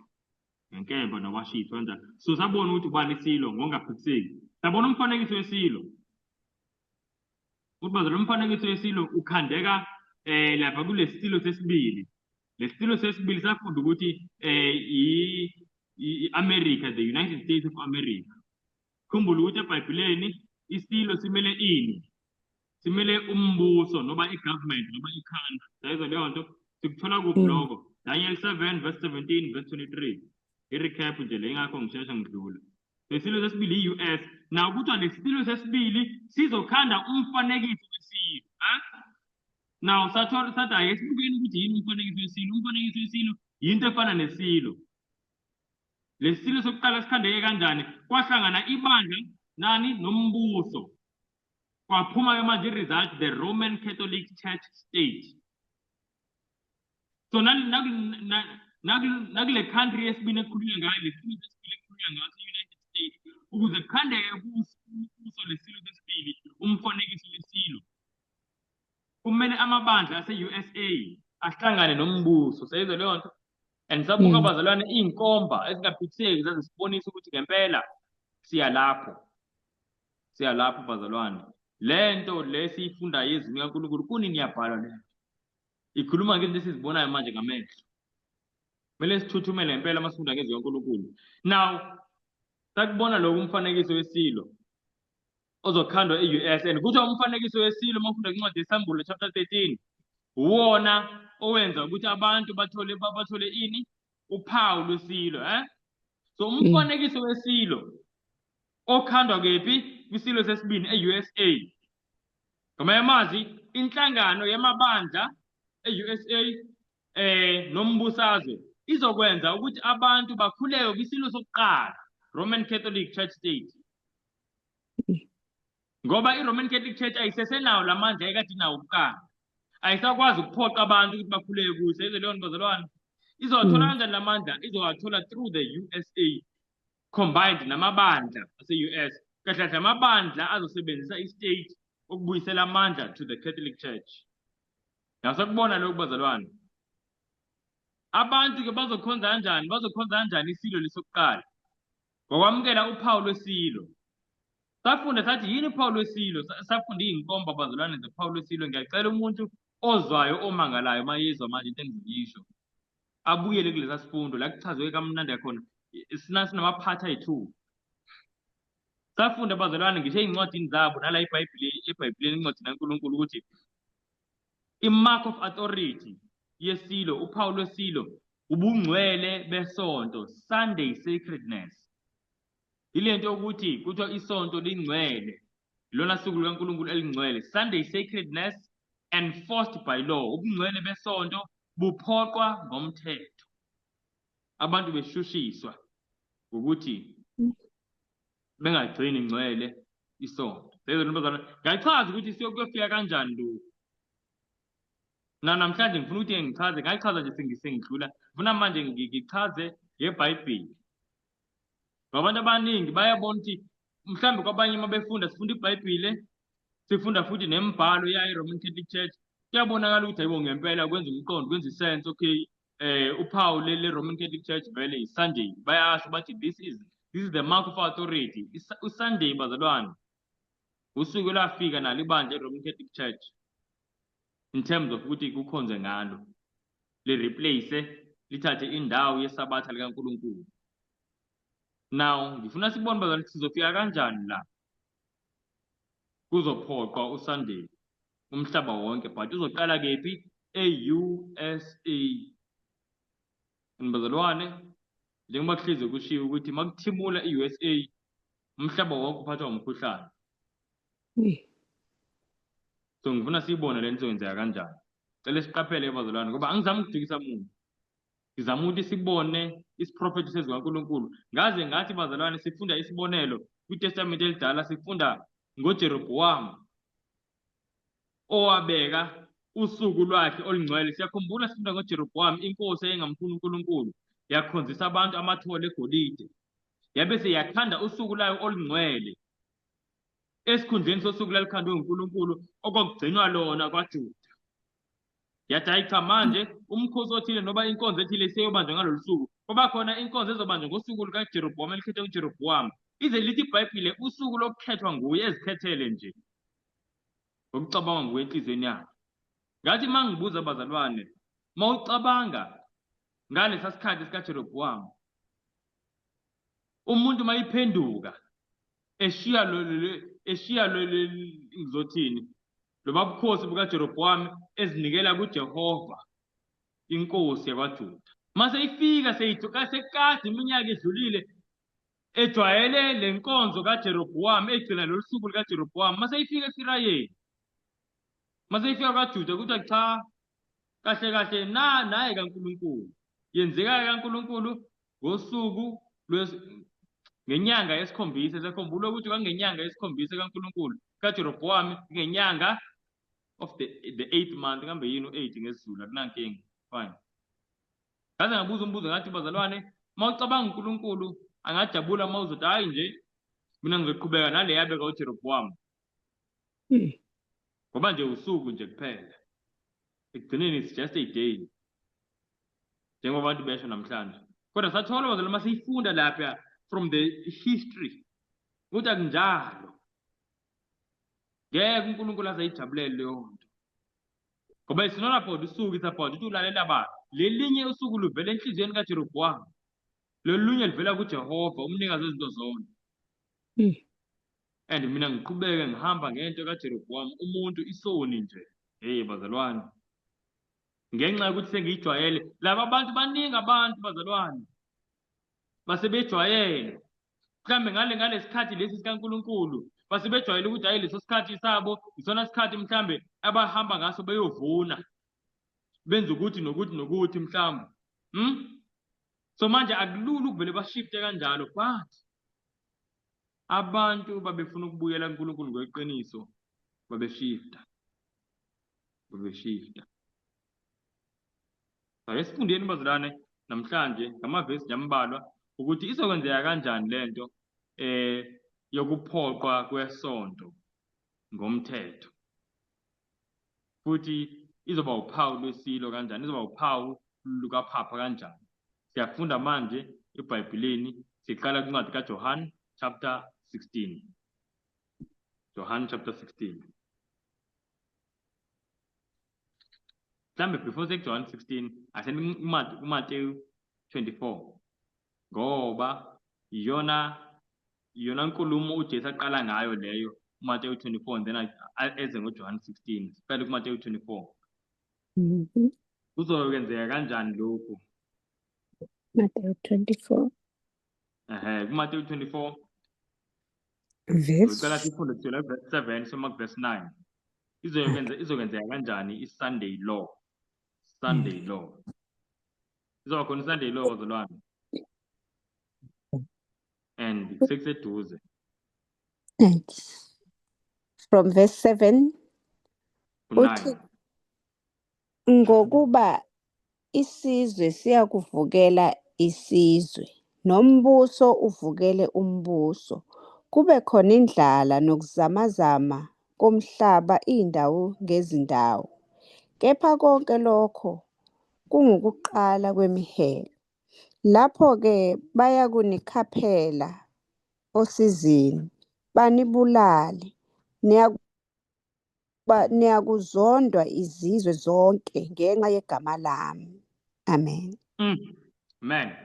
ngenkemba nowashiswa kanjalo. So sabona ukuthi ubani isilo ngokungaphikiseki. Sabona umfanekiso wesilo ukuthi, bazalwane, umfanekiso wesilo ukhandeka lapha kulesilo sesibili. Lesilo sesibili safunda ukuthi i-America, the United States of America. Khumbula ukuthi eBhayibhelini isilo simele ini? Simele umbuso noma i-government noma i-country. Sayizwa leyo nto? Sikuthola kuphi lokho? Daniel 7 verse 17 verse 23. I-recap nje le, ingakho ngishesha ngidlula. Lesilo sesibili i-US. Now kuthiwa lesilo sesibili sizokhanda umfanekiso wesilo. Ha? Now sathola, sathi ake sibukeni ukuthi yini umfanekiso wesilo. Umfanekiso wesilo yinto efana nesilo. Lesilo sokuqala sikhandeke kanjani? Kwahlangana ibandla nani? Nombuso. Kwaphuma ke manje i-result, the Roman Catholic Church State. So nakule country yesibini ekukhulunywa ngayo, lesilo sesibili ekukhulunywa ngaso, i-United States, ukuze kukhandeke kuso lesilo sesibili umfanekiso wesilo, kumele amabandla ase-USA ahlangane nombuso. Seyizwe leyo nto? And sabuka, bazalwane, iy'nkomba ezingaphikiseki zazisibonisa ukuthi ngempela siya lapho, siya lapho, bazalwane. Le nto le siyifundayo ezwini kaNkulunkulu kunini yabhalwa le nto, ikhuluma ngezinto esizibonayo manje ngamehlo. Kumele sithuthumele ngempela uma sifunda ngezwi kaNkulunkulu. Now sakubona lokhu, umfanekiso wesilo ozokhandwa e-US, and kuthiwa umfanekiso wesilo, uma ufunda incwadi yeSambulo chapter 13, uwona owenza ukuthi abantu bathole ini? Uphawu lwesilo. So umfanekiso wesilo okhandwa kephi? Kwisilo sesibini e-USA. Ngamanye amazwi, inhlangano yamabandla e-USA nombusazwe izokwenza ukuthi abantu bakhuleke kwisilo sokuqala, Roman Catholic Church State, ngoba i-Roman Catholic Church ayisesenawo lamandla ekade inawo kuqala, ayisakwazi ukuphoqa abantu ukuthi bakhuleke kuso. Yize leyo nto, bazalwane? Izowathola kanjani lamandla? Izowathola through the USA combined namabandla ase-US. Kahle kahle amabandla azosebenzisa i-state ukubuyisela amandla to the Catholic Church. Nasakubona lokhu, bazalwane. Abantu ke bazokhonza kanjani? Bazokhonza kanjani isilo lesokuqala? Ngokwamukela uphawu lwesilo. Safunda sathi yini uphawu lwesilo? Safunda iy'nkomba, bazalwane, zephawu lwesilo. Ngiyacela umuntu ozwayo, omangalayo mayezwa manje into engizoyisho, abuyele kulesa sifundo la kuchazwe kamnandi khona. Sinama-part ayi-two. Safunda, bazalwane, ngisho ey'ncwadini zabo nala iBhayibheli, eBhayibhelini, incwadi kaNkulunkulu, ukuthi i-mark of authority yesilo, uphawu lwesilo, ubungcwele besonto, Sunday sacredness. Ile nto yokuthi kuthiwa isonto lingcwele, lona suku lukaNkulunkulu elingcwele, Sunday sacredness enforced by law. Ubungcwele besonto buphoqwa ngomthetho, abantu beshushiswa ukuthi bengagcini ngcwele isonto. Seyizona, ngachaza ukuthi siyokuyofika kanjani lokhu. Na namhlanje ngifuna ukuthi ngichaze, ngachaza nje sengidlula, ngifuna manje ngichaze ngeBhayibheli. Ngoba abantu abaningi bayabona ukuthi mhlawumbe kwabanye uma befunda, sifunda iBhayibhile, sifunda futhi nemibhalo yayo i-Roman Catholic Church, kuyabonakala ukuthi hayibo, ngempela kwenza umqondo, kwenza i-sense. Okay, uphawu le Roman Catholic Church vele i-Sunday. Bayasho bathi this is the mark of authority. USunday, bazalwane, usuku lwafika nalo ibandla i-Roman Catholic Church in terms of ukuthi kukhonze ngalo, li replace, lithathe indawo yesabatha likaNkulunkulu. Now ngifuna sibone bazalwane sizofika kanjani la. Kuzophoqwa uSunday umhlaba wonke, but uzoqala kephi? E-USA. Bazalwane, njengoba kuhlezi kushiwo ukuthi makuthimula i-USA umhlaba wonke uphathwa umkhuhlane. So ngifuna siyibone le nto izokwenzeka kanjani. Cela siqaphele bazalwane, ngoba angizami ukudukisa muntu. Ngizama ukuthi sibone isiprofetho sezwi kaNkulunkulu. Ngaze ngathi bazalwane sifunda isibonelo kwiTestamente elidala, sifunda ngoJerobowamu owabeka usuku lwakhe olungcwele. Siyakhumbula sifunda ngoJerobowamu, inkosi eyayingamfuni uNkulunkulu, yakhonzisa abantu amathole egolide, yabe seyakhanda usuku layo olungcwele esikhundleni sosuku lalikhandwe nguNkulunkulu okwakugcinwa lona kwaJuda. Yathi hayi cha, manje umkhosi othile noma inkonzo ethile seyobanjwa ngalolu suku. Kwaba khona inkonzo ezobanjwa ngosuku lukaJerobowamu elikhethwe uJerobowamu. Ize lithi iBhayibhile usuku lokukhethwa nguye ezikhethele nje ngokucabanga nguye enhliziyweni yakhe. Ngathi uma ngibuza abazalwane, uma ucabanga ngalesa sikhathi sikaJerobowamu, umuntu uma iphenduka eshiya lo eshiya lo ngizothini loba bukhosi bukaJerobowamu ezinikela kuJehova inkosi yakwaJuda, mase ifika seyithuka sekade iminyaka idlulile ejwayele le nkonzo kaJerobowamu egcina lolu suku likaJerobowamu, mase ifika eSirayeli, mase ifika kwaJuda, kuthiwa cha, kahle kahle na naye kaNkulunkulu yenzeka kaNkulunkulu ngosuku ngenyanga yesikhombisa. Sekhumbula ukuthi kwangenyanga yesikhombisa kaNkulunkulu kaJerobowamu, ngenyanga of the eighth month, kambe yini u-eight ngesiZulu? Akunankinga, fine. Ngaze ngabuza umbuzo ngathi bazalwane, uma ucabanga uNkulunkulu angajabula uma uzothi hayi nje mina ngizoqhubeka nale yabeka uJerobowamu, ngoba nje usuku nje kuphela, ekugcineni it's just a day njengoba abantu besho namhlanje. Kodwa sathola bazalwane uma siyifunda lapha from the history ukuthi akunjalo, ngeke uNkulunkulu aze ayijabulele leyo nto, ngoba it's not about usuku, it's about ukuthi ulalela ba lelinye usuku luvela enhliziyweni kaJerobowamu, lolunye livela kuJehova umnikazi wezinto zonke. And mina ngiqhubeke ngihamba ngento kaJerobowamu, umuntu isoni nje. Hey bazalwane, ngenxa yokuthi sengiyijwayele, laba bantu baningi abantu bazalwane basebejwayele mhlambe ngalesikhathi lesi sikaNkulunkulu, basebejwayele ukuthi hayi leso sikhathi sabo isona sikhathi mhlambe abahamba ngaso beyovuna, benza ukuthi nokuthi nokuthi mhlambe. So manje akulula ukuvele bashifte kanjalo, but abantu babefuna ukubuyela kuNkulunkulu ngeqiniso, babeshifta. Ake sifundeni bazalwane namhlanje ngamavesi nje ambalwa ukuthi izokwenzeka kanjani lento yokuphoqwa kwesonto ngomthetho, futhi izoba uphawu lwesilo kanjani, izoba uphawu lukaphapha kanjani. Siyafunda manje eBhayibhelini, siqala kwincwadi kaJohn chapter 16. John chapter 16. Mhlambe before sekuJohn 16 aseni kuMateyu 24, ngoba iyona nkulumo uJesu aqala ngayo leyo, uMateyu 24, and then eze ngoJohn 16. Siqale kuMateyu 24. Kuzokwenzeka kanjani lokhu? Matthew 24. kuMateyu 24. Verse. Ngicela sifunde kusukela verse 7 soma verse 9. Izokwenzeka kanjani i-Sunday law? Sunday law. Izoba khona i-Sunday law bazalwane. And sekuseduze. From verse 7. 9. Ngokuba isizwe siyakuvukela isizwe, nombuso uvukele umbuso, kube khona indlala nokuzamazama komhlaba indawo ngezindawo. Kepha konke lokho kungukuqala kwemihelo. Lapho-ke bayakunikhaphela osizini, banibulale, niyakuzondwa izizwe zonke ngenxa yegama lami. Amen. Amen.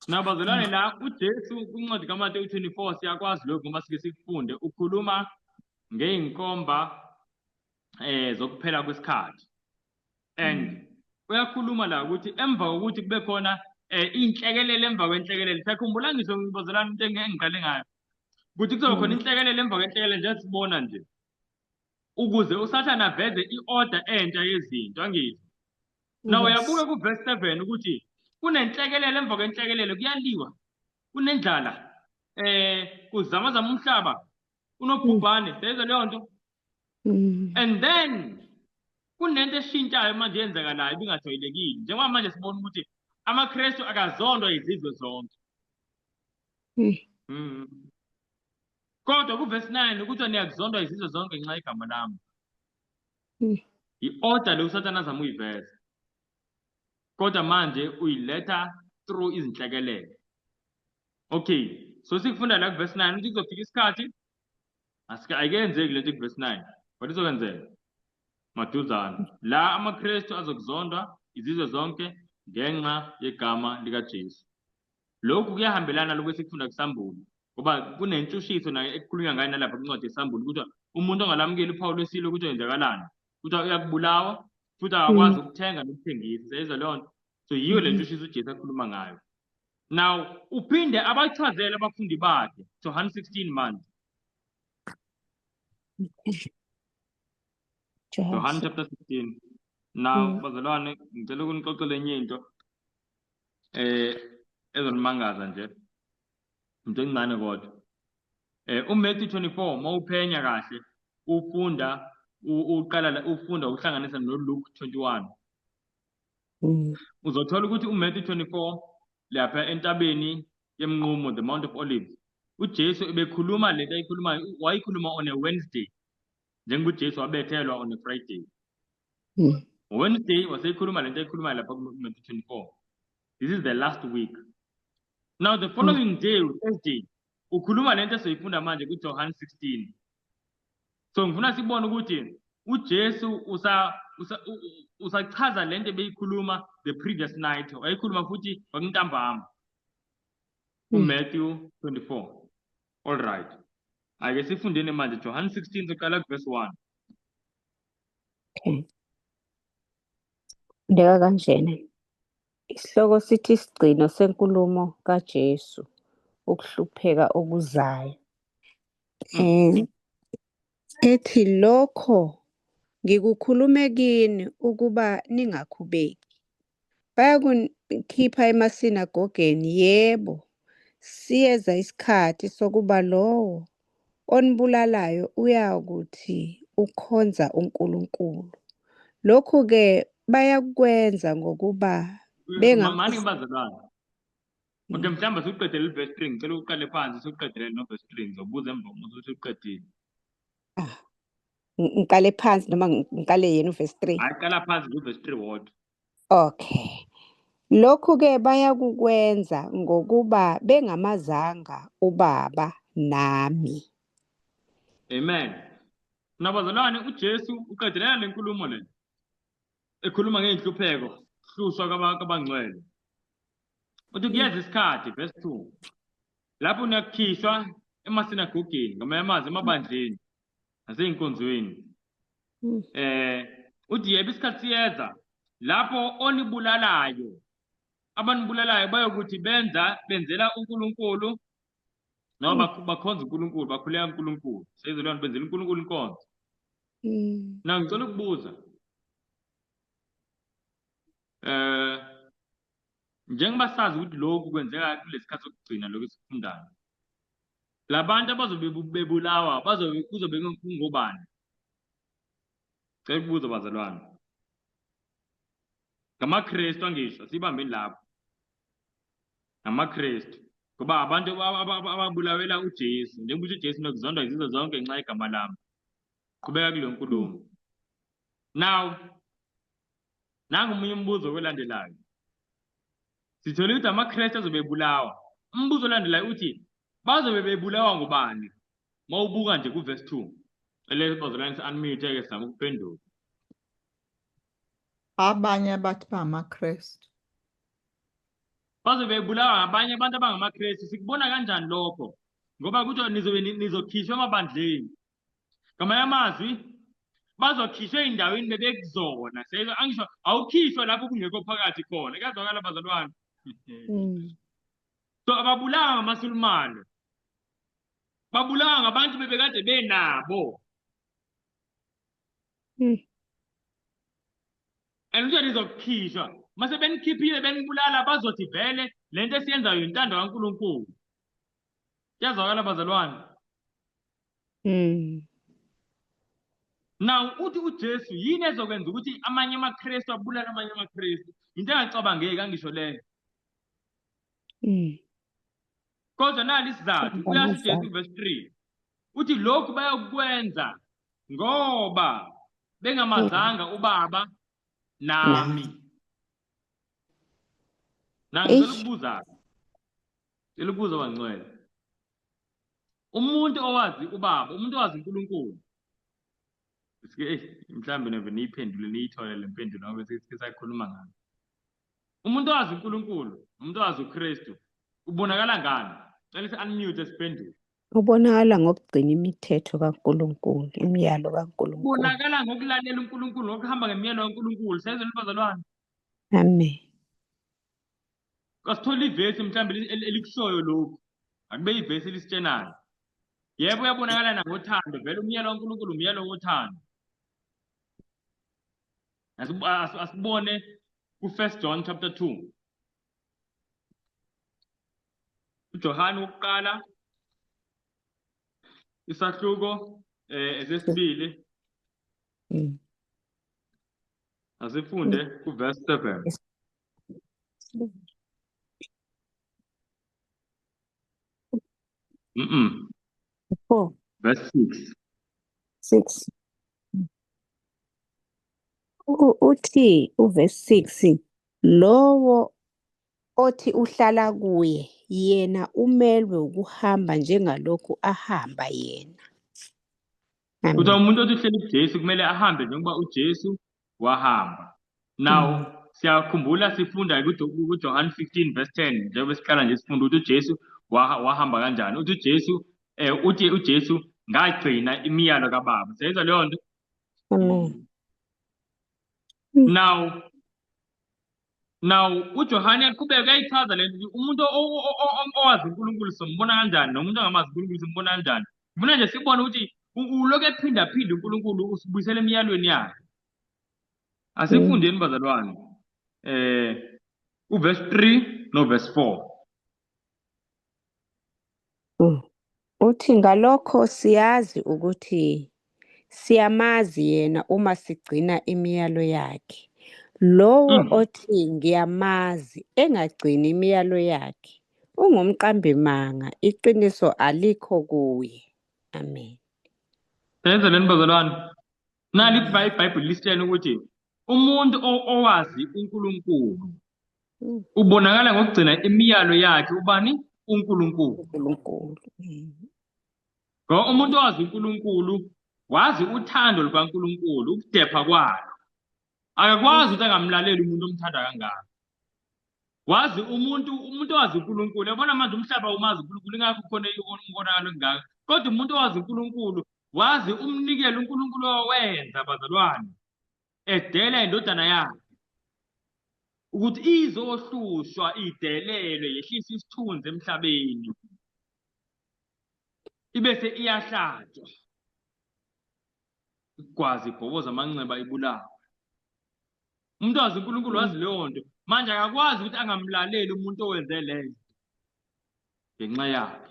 Nabazalwane la uJesu kwincwadi kaMateyu 24 siyakwazi lokhu ngoba sike sikufunde, ukhuluma ngey'nkomba zokuphela kwesikhathi. And uyakhuluma la ukuthi emva kokuthi kube khona inhlekelele emva kwenhlekelele. Siyakhumbula ngisho ngibazalwane into engiqale ngayo ukuthi kuzoba khona inhlekelele emva kwenhlekelele nje sibona nje, ukuze uSathane aveze i-order entsha yezinto, angithi? Now uyabuka ku-verse 7 ukuthi kunenhlekelele emva kwenhlekelele, kuyaliwa, kunendlala, kuzamazama umhlaba, kunobhubhane, siyayizwa leyo nto. And then kunento eshintshayo manje yenzakalayo ibingajwayelekile, njengoba manje sibona ukuthi amaKristu akazondwa izizwe zonke. Kodwa ku-verse 9 ukuthi niyakuzondwa izizwe zonke ngenxa yegama lami. I-order le uSathane azama uyiveza, kodwa manje uyiletha through izinhlekelele. Okay, so sikufunda la ku-verse 9 ukuthi kuzofika isikhathi, ayikenzeki lento ku-verse 9, kodwa izokwenzeka maduzane la amaKristu azokuzondwa izizwe zonke ngenxa yegama likaJesu. Lokhu kuyahambelana lokhu esikufunda kuSambulo, ngoba kunentshushiso nayo ekukhulunywa ngayo nalapha kwincwadi yeSambulo, ukuthi umuntu ongalamukeli uphawu lwesilo ukuthi wenzakalani, ukuthi uyakubulawa futhi akakwazi ukuthenga nokuthengisa. Siyayizwa leyo nto? So yiyo le ntshushiso uJesu akhuluma ngayo. Now uphinde abachazele abafundi bakhe, John 16 manje. John chapter 16. Now bazalwane, ngicela ukunixoxela enye into ezonimangaza nje, into encane kodwa. uMatthew 24 mawuphenya kahle ufunda uqala ufunda uhlanganisa noLuke 21. Uzothola ukuthi uMatthew 24 lapha entabeni yemnqumo, the Mount of Olives, uJesu ebekhuluma lento ayikhulumayo, wayikhuluma on a Wednesday, njengoba uJesu wabethelwa on a Friday. Wednesday waseyikhuluma lento ayikhulumayo lapha ku-Matthew 24. This is the last week. Now the following day, Thursday, ukhuluma lento esoyifunda manje kuJohn 16. So ngifuna sibone ukuthi uJesu usachaza lento ebeyikhuluma the previous night, wayikhuluma futhi kwakuntambama kuMatthew 24. All right. Ake sifundeni manje John 16 siqala kuverse 1. Okay. Ndeka kanjena. Isihloko sithi isigcino senkulumo kaJesu, ukuhlupheka okuzayo. Ethi lokho ngikukhulume kini ukuba ningakhubeki. Bayakukhipha emasinagogeni, yebo, siyeza isikhathi sokuba lowo onibulalayo uyakuthi ukhonza uNkulunkulu. Lokhu-ke bayakwenza ngokuba Mani bazalwane. Okay, mhlawumbe siqedele verse 3, ngicela uqale phansi siqedele no verse 3, ngizobuza emva ukuthi usuqedile. Ngiqale phansi noma ngiqale yena uverse 3? Hayi, qala phansi ku verse 3 wodwa. Okay. Lokhu-ke bayakukwenza ngokuba bengamazanga uBaba nami. Amen. Nabazalwane, uJesu uqedelela le nkulumo le ekhuluma ngey'nhlupheko, hlushwa kwabangcwele. Uthi kuyeza isikhathi, verse 2, lapho niyakukhishwa emasinagogeni, ngamanye amazwi emabandleni nasey'nkonzweni. Uthi yebo, isikhathi siyeza lapho onibulalayo, abanibulalayo bayokuthi benzela uNkulunkulu, noma bakhonza uNkulunkulu, bakhuleka uNkulunkulu. Seyizolwana benzela uNkulunkulu inkonzo. Na ngicela ukubuza, njengoba sazi ukuthi lokhu kwenzeka kulesikhathi sokugcina lokhu esifundayo, labantu abazobe bebulawa kuzobe kungobani? Cela ukubuza bazalwane. NgamaKristu angisho, sibambeni lapho. NgamaKristu. Ngoba abantu ababulawela uJesu, njengoba uJesu nokuzondwa izizwe zonke ngenxa yegama lami. Qhubeka kule nkulumo. Now, nangu omunye umbuzo olandelayo. Sithole ukuthi amaKristu azobe ebulawa. Umbuzo olandelayo uthi bazobe bebulawa ngubani? Mawubuka nje ku verse 2. Ele bazalwane si-unmute ke sizama ukuphendula. Abanye abathi bangamaKristu. Bazobe bebulawa ngabanye abantu abangamaKristu. Sikubona kanjani lokho? Ngoba kuthiwa nizobe nizokhishwa emabandleni. Ngamanye amazwi bazokhishwa ey'ndaweni bebekuzona. Seyizwa angisho awukhishwa lapho kungekho phakathi khona. Kuyazwakala bazalwane. So ababulawa ngamaSulumane. Babulawa ngabantu bebekade benabo. And kuthiwa nizokhishwa. Mase benikhiphile benibulala bazothi vele lento esiyenzayo intando kaNkulunkulu. Kuyazwakala bazalwane. Now uthi uJesu yini ezokwenza ukuthi amanye amaKristu abulale amanye amaKristu? Into engacabangeki angisho leyo. Kodwa nali isizathu, uyasho uJesu verse 3. Uthi lokhu bayokwenza ngoba bengamazanga ubaba nami. Na ngicela ukubuza. Ngicela ukubuza bangcwele. Umuntu owazi ubaba, umuntu owazi uNkulunkulu. Sike eh mhlambe neve niyiphendule niyithole le mpendulo ngoba sike sakhuluma ngayo. Umuntu owazi uNkulunkulu, umuntu owazi uKristu ubonakala ngani? Cela si-unmute siphendule. Ubonakala ngokugcina imithetho kaNkulunkulu, imiyalo kaNkulunkulu. Ubonakala ngokulalela uNkulunkulu, ngokuhamba ngemiyalo kaNkulunkulu. Siyezwa bazalwane? Amen. Kasithola ivesi mhlawumbe elikushoyo lokhu. Akube ivesi elisitshenayo. Yebo uyabonakala nangothando, vele umyalo kaNkulunkulu umyalo wothando. Asibone ku-1 John chapter 2. uJohane wokuqala isahluko esesibili. Asifunde kuverse 7. 4. Verse 6. 6. Uthi uverse 6 lowo othi uhlala kuye yena umelwe ukuhamba njengalokhu ahamba yena. Kuthiwa umuntu othi uhleli kuJesu kumele ahambe njengoba uJesu wahamba. Now siyakhumbula sifunda kuJohn 15 verse 10 njengoba siqala nje sifunda ukuthi uJesu wahamba kanjani. Uthi uJesu uthi uJesu ngagcina imiyalo kaBaba. Siyayizwa leyo nto? Amen. Now uJohane uyaqhubeka uyayichaza le nto umuntu owazi uNkulunkulu simbona kanjani nomuntu ongamazi uNkulunkulu simbona kanjani. Ngifuna nje sibone ukuthi ulokhu ephindaphinda uNkulunkulu usibuyisela emiyalweni yakhe. Asifundeni bazalwane. Uverse 3 no verse 4. Uthi ngalokho siyazi ukuthi siyamazi yena uma sigcina imiyalo yakhe. Lowo othi ngiyamazi engagcini imiyalo yakhe ungumqambimanga, iqiniso alikho kuye. Amen. Senze leni bazalwane. Nali iBhayibheli lisitshela ukuthi umuntu owazi uNkulunkulu ubonakala ngokugcina imiyalo yakhe ubani? uNkulunkulu. uNkulunkulu. Ngoba umuntu owazi uNkulunkulu wazi uthando lukaNkulunkulu, ukudepha kwalo. Akakwazi ukuthi angamlaleli umuntu omthanda kangaka. Wazi umuntu owazi uNkulunkulu. Yabona manje umhlaba umazi uNkulunkulu ingakho khona umonakalo engaka. Kodwa umuntu owazi uNkulunkulu wazi umnikelo uNkulunkulu owenza bazalwane edela indodana yakhe ukuthi izohlushwa idelelwe yehlise isithunzi emhlabeni ibese iyahlatshwa igwazi ibhoboza amanxeba ibulawe. Umuntu wazi uNkulunkulu wazi leyo nto manje akakwazi ukuthi angamlaleli umuntu owenze leyo ngenxa yakhe.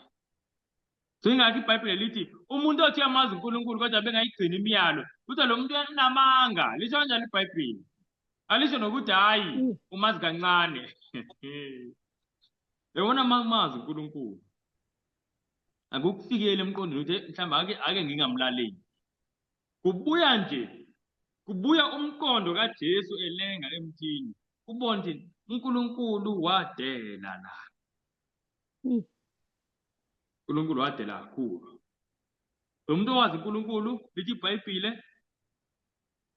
So ingakho iBhayibheli lithi umuntu othi uyamazi uNkulunkulu kodwa bengayigcini imiyalo kuthiwa lo muntu unamanga. Lisho kanjalo iBhayibheli, alisho nokuthi hhayi umazi kancane. Yabona uma umazi uNkulunkulu akukufikeli emqondweni ukuthi mhlawumbe ake ngingamlaleli. Kubuya nje kubuya umqondo kaJesu elenga emthini ubone ukuthi uNkulunkulu wadela la. uNkulunkulu wadela kakhulu. Lo muntu owazi uNkulunkulu lithi iBhayibhile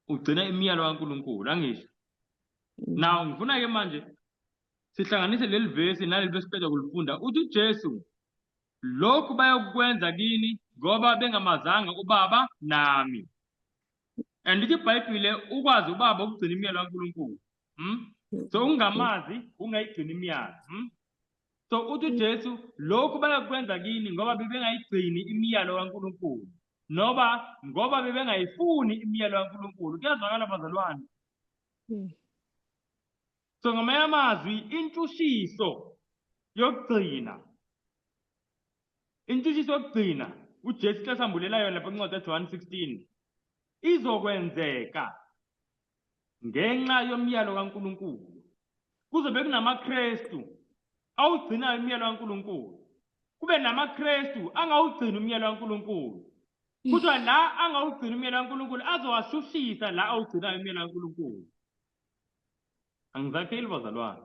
ugcina imiyalo kaNkulunkulu angisho. Now ngifuna ke manje Sihlanganise leli vesi naleli besiqeda kulifunda. Uthi uJesu, lokhu bayokwenza kini ngoba bengamazanga uBaba nami. And lithi iBhayibhile ukwazi uBaba ukugcina imiyalo kaNkulunkulu. So ungamazi ungayigcina imiyalo. So uthi uJesu lokhu bayakwenza kini ngoba bebengayigcini imiyalo kaNkulunkulu. Noba ngoba bebengayifuni imiyalo kaNkulunkulu. Kuyazwakala bazalwane. So ngamanye amazwi intshushiso yokugcina. Intshushiso yokugcina uJesu esambulela yona lapha kwincwadi kaJohn 16 izokwenzeka ngenxa yomyalo kaNkulunkulu. Kuzobe kunamaKristu awugcinayo umyalo kaNkulunkulu. Kube namaKristu angawugcini umyalo kaNkulunkulu. Kuthiwa la angawugcini umyalo kaNkulunkulu azowashushisa la awugcinayo umyalo kaNkulunkulu. Angizakheli bazalwane.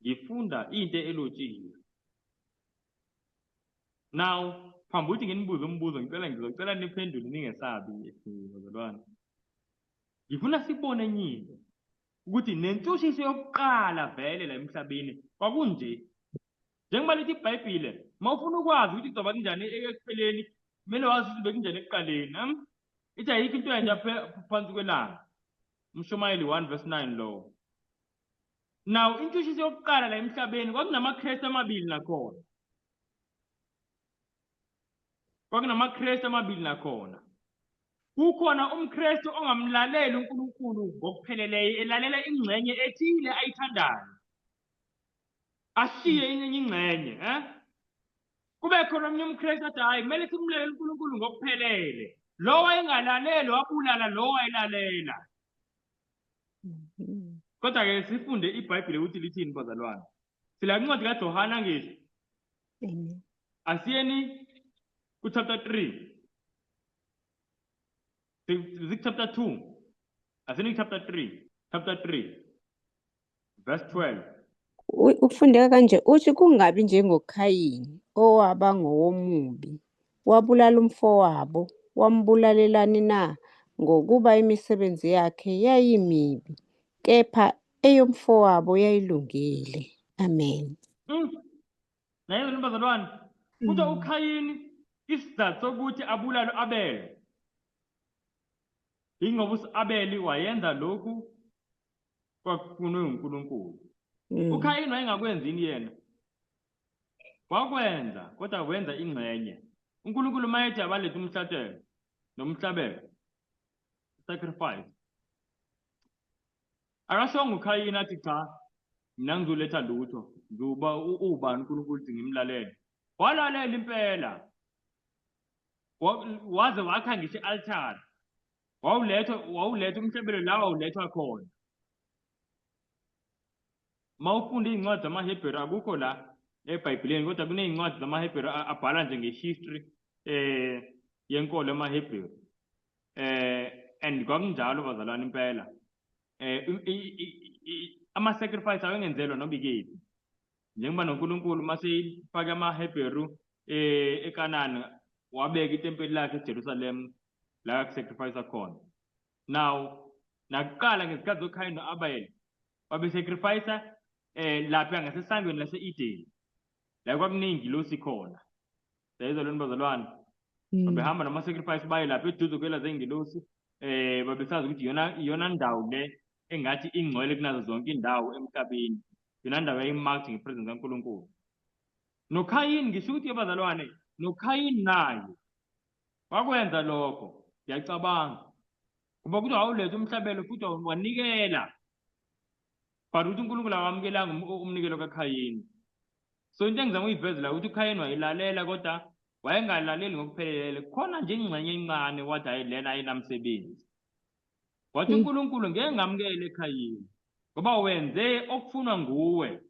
Ngifunda into elotshiwe. Now, phambi ukuthi nginibuze umbuzo, ngicela ngizocela niphendule ningesabi bazalwane. Ngifuna sibone enye into ukuthi nentshutshiso yokuqala vele la emhlabeni kwakunje. Njengoba lithi iBhayibhile, uma ufuna ukwazi ukuthi kuzoba kunjani ekupheleni, kumele wazi ukuthi bekunjani ekuqaleni. Ithi ayikho into entsha phansi kwelanga. Umshumayeli 1 verse 9 lowo. Now intshutshiso yokuqala la emhlabeni kwakunamaKristu amabili nakhona. KwakunamaKristu amabili nakhona. Kukhona umKristu ongamlaleli uNkulunkulu ngokupheleleyo, elalela ingxenye ethile ayithandayo. Ashiye enye ingxenye, eh? Kube khona omunye umKristu athi hayi kumele simlalele uNkulunkulu ngokuphelele. Lo wayengalaleli wabulala lo wayelalela. Kodwa-ke sifunde iBhayibheli ukuthi lithini bazalwane. Sila incwadi kaJohana ngisho. Asiyeni ku-chapter 3. Siku-chapter 2. Asiyeni ku-chapter 3. Chapter 3. Verse 12. Ukufundeka kanje uthi kungabi njengoKhayini owaba ngowomubi wabulala umfowabo wambulalelani na ngokuba imisebenzi yakhe yayimibi kepha eyomfowabo yayilungile. Amen. Naye bazalwane kuthiwa uKhayini isizathu sokuthi abulale uAbel ingoba uAbeli wayenza lokhu kwakufunwe uNkulunkulu. uKhayini wayengakwenzi yini yena? Wakwenza, kodwa wenza ingxenye. uNkulunkulu mayethi abalethe umhlatshelo nomhlabelo, sacrifice. Akashongo uKhayini athi cha, mina ngizoletha lutho, ngizoba ubani uNkulunkulu ukuthi ngimlalele. Walalela impela. Waze wakha ngisho i-altare. Wawuletha umhlabelo la wawulethwa khona. Uma ufunda iy'ncwadi zamaHebheru akukho la eBhayibhelini, kodwa kuney'ncwadi zamaHebheru abhala nje nge-history yenkolo yamaHebheru. And kwakunjalo bazalwane impela. Ama-sacrifice awengenzelwa noma ikephi. Njengoba noNkulunkulu maseyifake amaHebheru eKanani wabeka itempeli lakhe eJerusalem la kusacrifice khona. Now nakuqala ngesikhathi zoKhayini noAbel babesacrifice lapha ngasesangweni lase-Eden la kwakuneyingilosi khona. Siyayizwa lona bazalwane. Babehamba nama-sacrifice baye lapha eduze kwela zengilosi babesazi ukuthi iyona ndawo le engathi ingcwele kunazo zonke indawo emhlabeni. Iyona ndawo yayimarked ngepresence kaNkulunkulu. NoKhayini ngisho ukuthi bazalwane, noKhayini naye wakwenza lokho. Ngiyacabanga. Ngoba kuthiwa wawuletha umhlabelo futhi wanikela. But ukuthi uNkulunkulu akamukelanga umnikelo kaKhayini. So into engizama ukuyiveza la ukuthi uKhayini wayilalela kodwa wayengalaleli ngokuphelele. Khona nje ingxenye encane wathi hayi lena ayinamsebenzi. Wathi uNkulunkulu ngeke ngamukele eKhayini ngoba wenze okufunwa nguwe.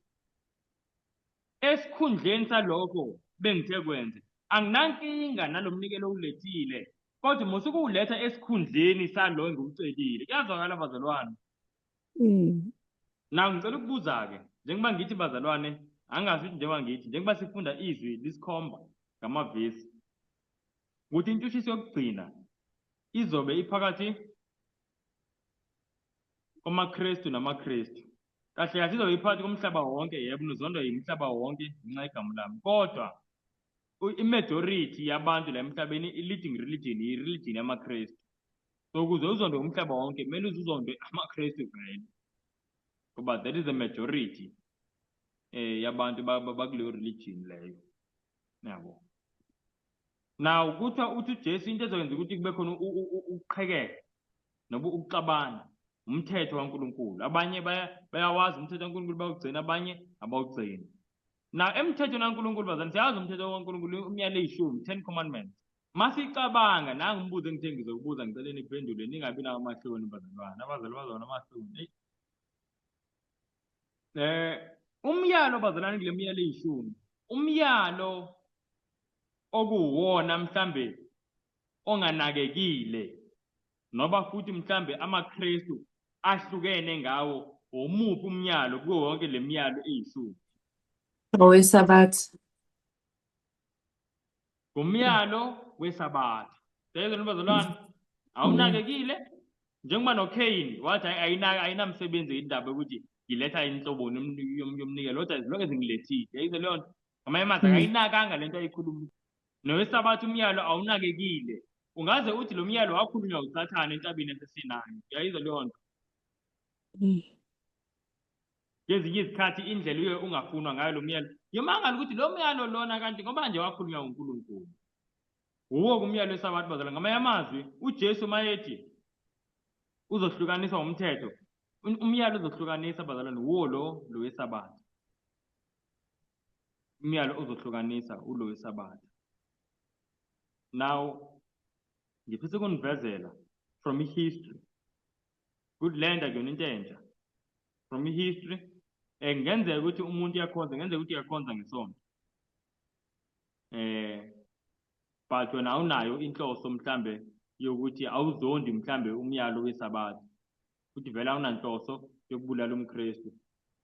Esikhundleni salokho bengithe kwenze. Anginankinga nalomnikelo owulethile kodwa musuke uwuletha esikhundleni salo engiwucelile. Kuyazwakala bazalwane. Now ngicela ukubuza-ke njengoba ngithi bazalwane angazi ukuthi njengoba ngithi njengoba sifunda izwi lisikhomba ngamavesi ukuthi intshushiso yokugcina izobe iphakathi kwamaKristu namaKristu. Kahle kahle izobe iphakathi komhlaba wonke, yebo, nizondwa yimhlaba wonke ngenxa yegama lami. Kodwa i-majority yabantu la emhlabeni, i-leading religion, i-religion yamaKristu. So ukuze uzondwe umhlaba wonke, kumele uze uzondwe amaKristu vele, ngoba that is the majority yabantu bakuleyo religion leyo, yabo. Now kuthiwa, uthi uJesu, into ezokwenza ukuthi kube khona ukuqhekeka noma ukuxabana umthetho kaNkulunkulu. Abanye bayawazi umthetho kaNkulunkulu, bayawugcina, abanye abawugcini. Now emthethweni kaNkulunkulu, bazalwane, siyazi umthetho kaNkulunkulu, umyalo eyishumi, 10 Commandments. Masicabanga nangu umbuzo engithe ngizokubuza, ngicela niphendule, ningabi nawo amahloni, bazalwane. Abazali bazona amahloni. Eyi. Umyalo, bazalwane, kule miyalo eyishumi, umyalo okuwona mhlambe onganakekile noba futhi mhlambe amaKristu ahlukene ngawo, omuphi umyalo kuwo wonke le miyalo eyishumi? OweSabatha. Ngumyalo weSabatha. Siyezwa, bazalwane? Awunakekile njengoba noCain wathi ayinamsebenzi indaba yokuthi ngiletha inhloboni yomnikelo, kodwa as long as ngilethile. Yayizwa leyo nto? Ngamanye amazwi, akayinakanga lento ayikhuluma. NoweSabatha umyalo awunakekile. Ungaze uthi lo myalo wakhulunywa uSathane entabeni yaseSinayi. Uyayizwa leyo nto? Ngezinye izikhathi indlela uye ungafunwa ngayo lo myalo, ngimangala ukuthi lo myalo lona kanti ngoba nje wakhulunywa uNkulunkulu. Wuwo kumyalo weSabatha, bazalwane. Ngamanye amazwi, uJesu mayethi uzohlukanisa umthetho, umyalo uzohlukanisa, bazalwane, wuwo lo weSabatha. Umyalo ozohlukanisa ulo weSabatha. Now ngifisa ukunivezela from i-history ukuthi le nto akuyona into entsha. From i-history, kungenzeka ukuthi umuntu uyakhonza, kungenzeka ukuthi uyakhonza ngesonto, but wena awunayo inhloso mhlambe yokuthi awuzondi mhlambe umyalo weSabatha, futhi vele awunanhloso yokubulala umKristu,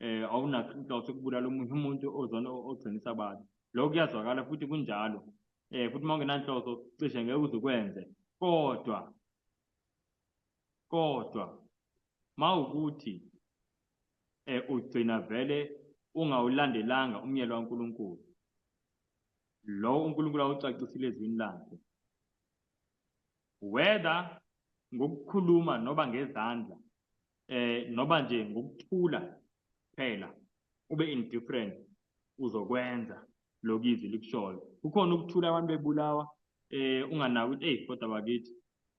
awunanhloso yokubulala omunye umuntu ozona ogcina iSabatha. Lokho kuyazwakala futhi kunjalo, futhi uma ungenanhloso cishe ngeke uze ukwenze. Kodwa mawukuthi ugcina vele ungawulandelanga umyalo kaNkulunkulu lo uNkulunkulu awucacisile ezwini lakhe, whether ngokukhuluma noba ngezandla, noba nje ngokuthula phela, ube indifferent, uzokwenza lokhu izwi likushoyo. Kukhona ukuthula abantu bebulawa, unganaki ukuthi, "Hey, kodwa bakithi,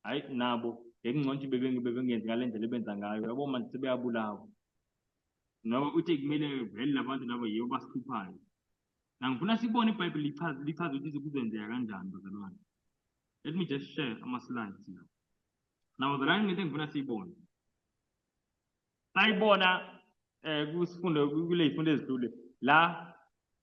hayi, nabo ngekungcono ukuthi bebengenzi ngale ndlela ebenza ngayo, yabo, manje sebeyabulawa," noma uthi kumele vele labantu labo yibo basihluphayo. Ngifuna sibone iBhayibheli lichaza ukuthi kuzenzeka kanjani, bazalwane. Let me just share ama-slides now. Now, bazalwane, ngento engifuna siyibone, sayibona kusifundo kule zifundo ezidlule la,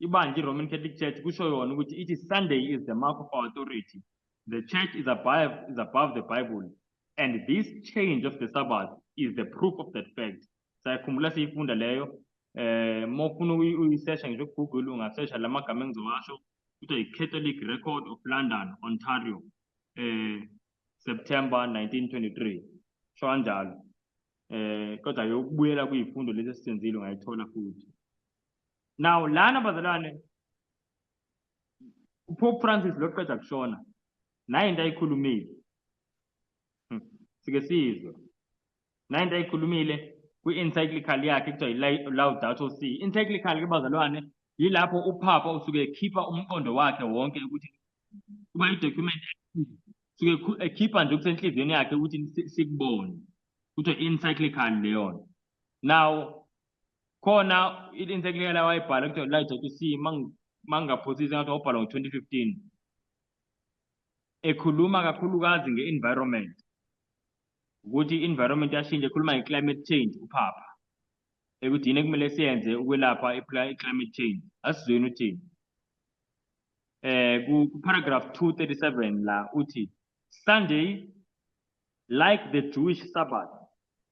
ibandla i-Roman Catholic Church kusho yona ukuthi ithi Sunday is the mark of our authority, the church is above the Bible, and this change of the Sabbath is the proof of that fact. Sayikhumbula siyifunda leyo. Uma ufuna uyisesha ngisho ku-Google, ungasesha la magama engizowasho, kuthiwa i-Catholic Record of London, Ontario, September 1923, sho kanjalo. Kodwa-ke ukubuyela kuyifundo lesi esisenzile ungayithola futhi. Now lana, bazalwane, uPope Francis lo qeda kushona, naye into ayikhulumile. Sike sizwe naye into ayikhulumile kwi-encyclical yakhe kuthiwa i-Laudato Si. Encyclical ke, bazalwane, yilapho uPhapha usuke ekhipha umqondo wakhe wonke, ukuthi kuba i-document suke ekhipha nje okusenhliziyweni yakhe ukuthi sikubone. Kuthiwa i-encyclical leyo. Now khona i-encyclical awayibhala kuthiwa Laudato Si, mangingaphosisi ngathi wabhalwa ngo-2015, ekhuluma kakhulukazi nge-environment, ukuthi i-environment yashintsha, ekhuluma nge-climate change uPhapha, ekuthi yini ekumele siyenze ukwelapha i-climate change. Asizweni uthini ku paragraph 237 la. Uthi, "Sunday, like the Jewish Sabbath,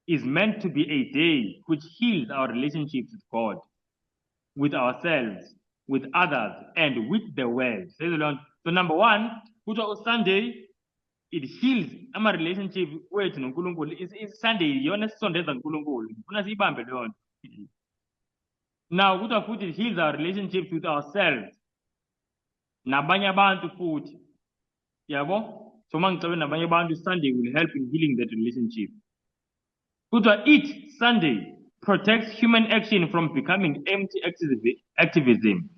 is meant to be a day which heals our relationships with God, with ourselves, with others and with the world." So number one, kuthiwa uSunday, it heals ama-relationship wethu noNkulunkulu. I-Sunday iyona esisondeza kuNkulunkulu. Ngifuna siyibambe leyo nto. Now kuthiwa futhi it heals our relationships with ourselves nabanye abantu futhi, yabo. So uma ngixabene nabanye abantu, Sunday will help in healing that relationship. Kuthiwa it, Sunday, protects human action from becoming empty activism.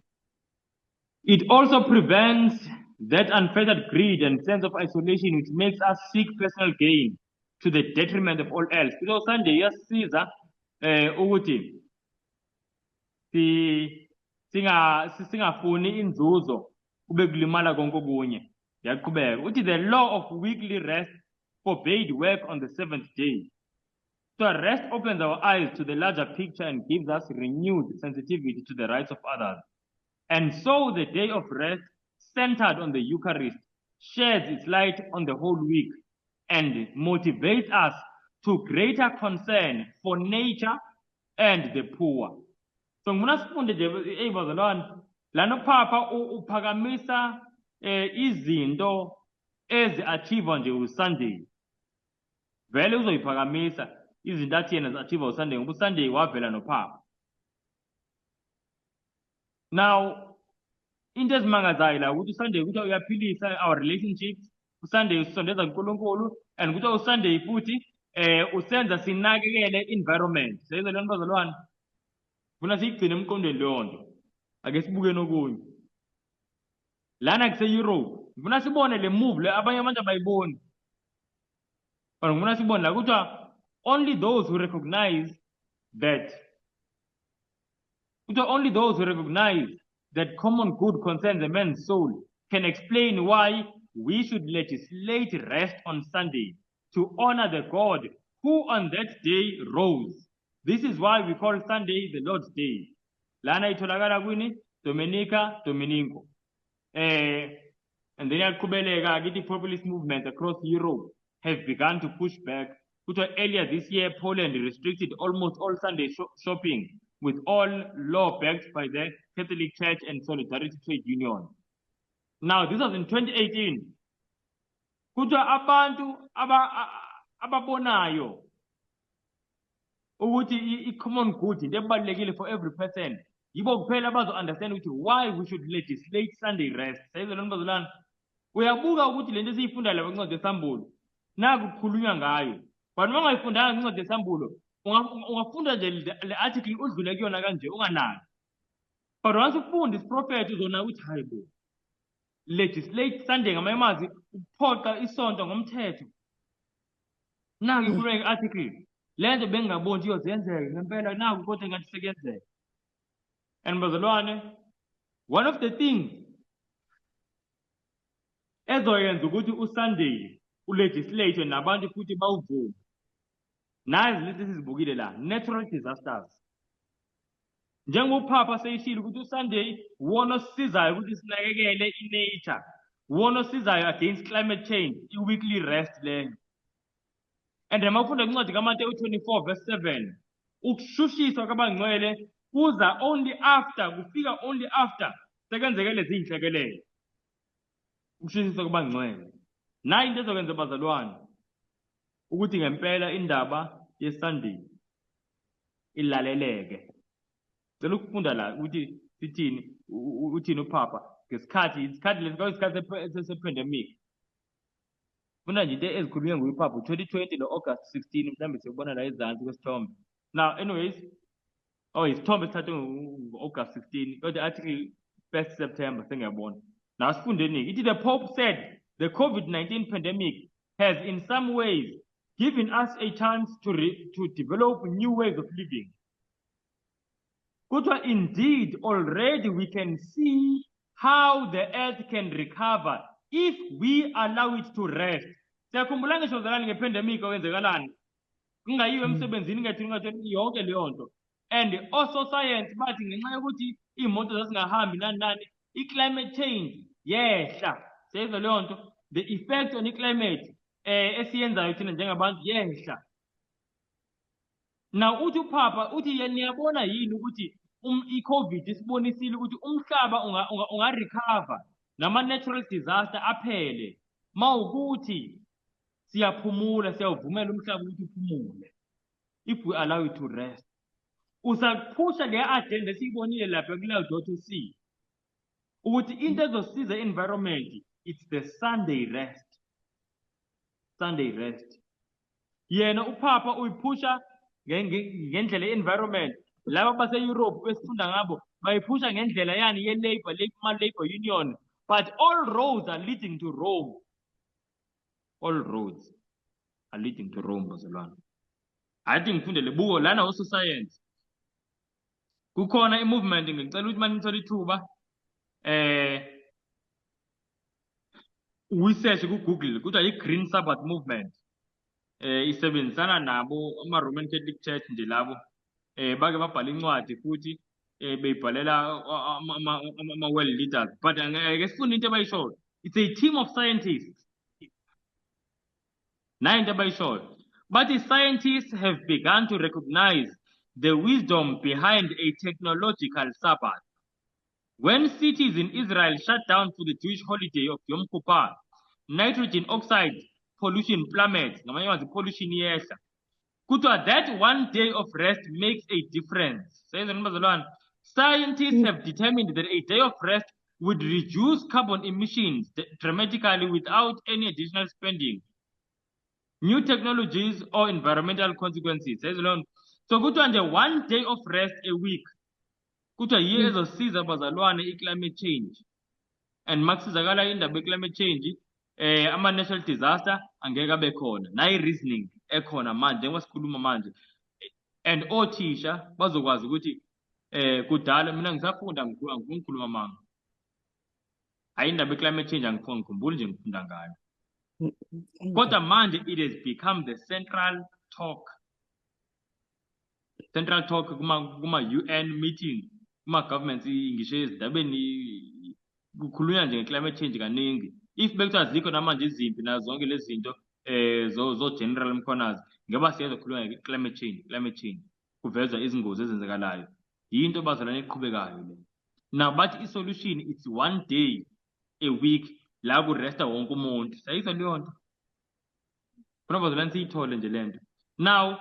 It also prevents that unfettered greed and sense of isolation which makes us seek personal gain to the detriment of all else. Kuthiwa Sunday iyasisiza ukuthi si singa singafuni inzuzo kube kulimala konke okunye. Yaqhubeka uthi the law of weekly rest forbade work on the seventh day. So rest opens our eyes to the larger picture and gives us renewed sensitivity to the rights of others. And so the day of rest, centered on the Eucharist, sheds its light on the whole week and motivates us to greater concern for nature and the poor. So ngifuna sifunde nje, eyi bazalwane, lana uPhapha uphakamisa izinto ezi-achieve nje uSunday. Vele uzoyiphakamisa izinto athi yena zi-achieve uSunday, ngoba uSunday wavela noPhapha. Now into ezimangazayo la ukuthi uSunday kuthiwa uyaphilisa our relationships, uSunday usondeza kuNkulunkulu, and kuthiwa uSunday futhi usenza sinakekele environment. Siyizwa leyo nto, bazalwane? Funa siyigcine emqondweni leyo nto. Ake sibukeni okunye. Lana kuse-Europe, ngifuna sibone le move le, abanye abantu abayiboni. But ngifuna sibone la kuthiwa only those who recognize that, kuthiwa only those who recognize that common good concerns a man's soul can explain why we should legislate rest on Sunday to honor the God who on that day rose. This is why we call Sunday the Lord's Day. Lana itholakala kwini? Domenica Domingo. And then yaqhubeleka kithi populist movements across Europe have begun to push back. Kuthiwa earlier this year, Poland restricted almost all Sunday shopping, with all law backed by the Catholic Church and Solidarity Trade Union. Now, this was in 2018. Kuthiwa abantu ababonayo ukuthi i-common good into ebalulekile for every person, yibo kuphela abazo-understand ukuthi why we should legislate Sunday rest. Sayizwa lona, bazalwane? Uyabuka ukuthi lento esiyifunda lapha kwincwadi yeSambulo naku kukhulunywa ngayo, but uma ungayifundanga incwadi yeSambulo, ungafunda nje le article udlule kuyona kanje unganaki. But once ufunda isiprofetho, uzonaka ukuthi hayi bo, legislate Sunday, ngamanye amazwi ukuphoqa isonto ngomthetho. Naku ikhuluma nge-article le nto bengingaboni ukuthi iyozenzeka ngempela, naku kodwa engathi sekuyenzeka. And bazalwane, one of the things ezoyenza ukuthi uSunday ulegislate nabantu futhi bawuvume, nazi lezi esizibukile la, natural disasters. NjengoPhapha seyishilo ukuthi uSunday uwona osisizayo ukuthi sinakekele i-nature, uwona osizayo against climate change, i-weekly rest leyo. And uma ufunda incwadi kaMateyu 24 verse 7, ukushushiswa kwabangcwele kuza only after, kufika only after sekwenzeke lezi iy'nhlekelele, ukushushiswa kwabangcwele. Nayi into ezokwenza, bazalwane, ukuthi ngempela indaba yeSunday ilaleleke. Cela ukufunda la ukuthi sithini, uthini uPhapha ngesikhathi, isikhathi lesi kwakuyisikhathi se-pandemic. Funa nje into ezikhulunywe nguye uPhapha u-2020 no-August 16, mhlawumbe siyobona la ezansi kwesithombe. Now anyways, oh, isithombe esithathwe ngo-August 16, kodwa article 1st September sengiyabona. Now sifundeni. Ithi the Pope said the COVID-19 pandemic has in some ways given us a chance to develop new ways of living. Kuthiwa indeed already we can see how the earth can recover if we allow it to rest. Siyakhumbula ngisho zalani nge-pandemic okwenzekalani, kungayiwe emsebenzini, ngathi ungathi yonke leyo nto. And also science bathi ngenxa yokuthi iy'moto zazingahambi nani nani, i-climate change yehla. Siyayizwa leyo nto? The effect on i-climate esiyenzayo thina njengabantu yehla. Now uthi uPhapha uthi niyabona yini ukuthi i-COVID isibonisile ukuthi umhlaba unga-recover nama-natural disaster aphele mawukuthi siyaphumula, siyawuvumela umhlaba ukuthi uphumule, if we allow it to rest. Usaphusha le agenda esiyibonile lapha kuLaudato Si, ukuthi into ezosiza i-environment, it's the Sunday rest. Sunday rest. Yena uPapa uyiphusha ngendlela ye-environment. Laba base-Europe besifunda ngabo bayiphusha ngendlela yani ye-labor, labor union. But all roads are leading to Rome. All roads are leading to Rome, bazalwane. Athi ngifundele buko lana ososayensi. Kukhona i-movement, ngicela ukuthi manje nithole ithuba uyisearch ku-Google, kuthiwa i-Green Sabbath Movement. Isebenzisana nabo ama-Roman Catholic Church nje labo. Bake babhala incwadi futhi beyibhalela ama-world leaders, but angeke sifunde into abayishoyo. It's a team of scientists. Nayo into abayishoyo, bathi scientists have begun to recognize the wisdom behind a technological Sabbath. When cities in Israel shut down for the Jewish holiday of Yom Kippur, nitrogen oxide pollution plummets. Ngamanye amazwi, pollution iyehla. Kuthiwa that one day of rest makes a difference. Sayizwa, bazalwane? Scientists have determined that a day of rest would reduce carbon emissions dramatically without any additional spending, new technologies or environmental consequences. Sayizwa leyo nto? So kuthiwa nje one day of rest a week, kuthiwa yiyo ezosiza, bazalwane, i-climate change. And makusizakala indaba ye-climate change, ama-natural disaster angeke abe khona. Nayi reasoning ekhona manje njengoba sikhuluma manje. And othisha bazokwazi ukuthi kudala mina ngisafunda, angifuni ukukhuluma manga, hayi, indaba ye-climate change angifuni, ngikhumbuli nje ngifunda ngayo. Kodwa manje it has become the central talk, central talk kuma UN meeting, kuma governments, ngisho ezindabeni kukhulunywa nje nge-climate change kaningi. If bekuthiwa azikho namanje izimpi nazo zonke lezi zinto zo General Mkhwanazi, ngoba siyenza khulunywa nge-climate change, climate change kuvezwa izingozi ezenzekalayo. Yinto, bazalwane, eqhubekayo le. Now bathi i-solution, it's one day a week la kuresta wonke umuntu. Sayizwa leyo nto? Funa, bazalwane, siyithole nje le nto. Now,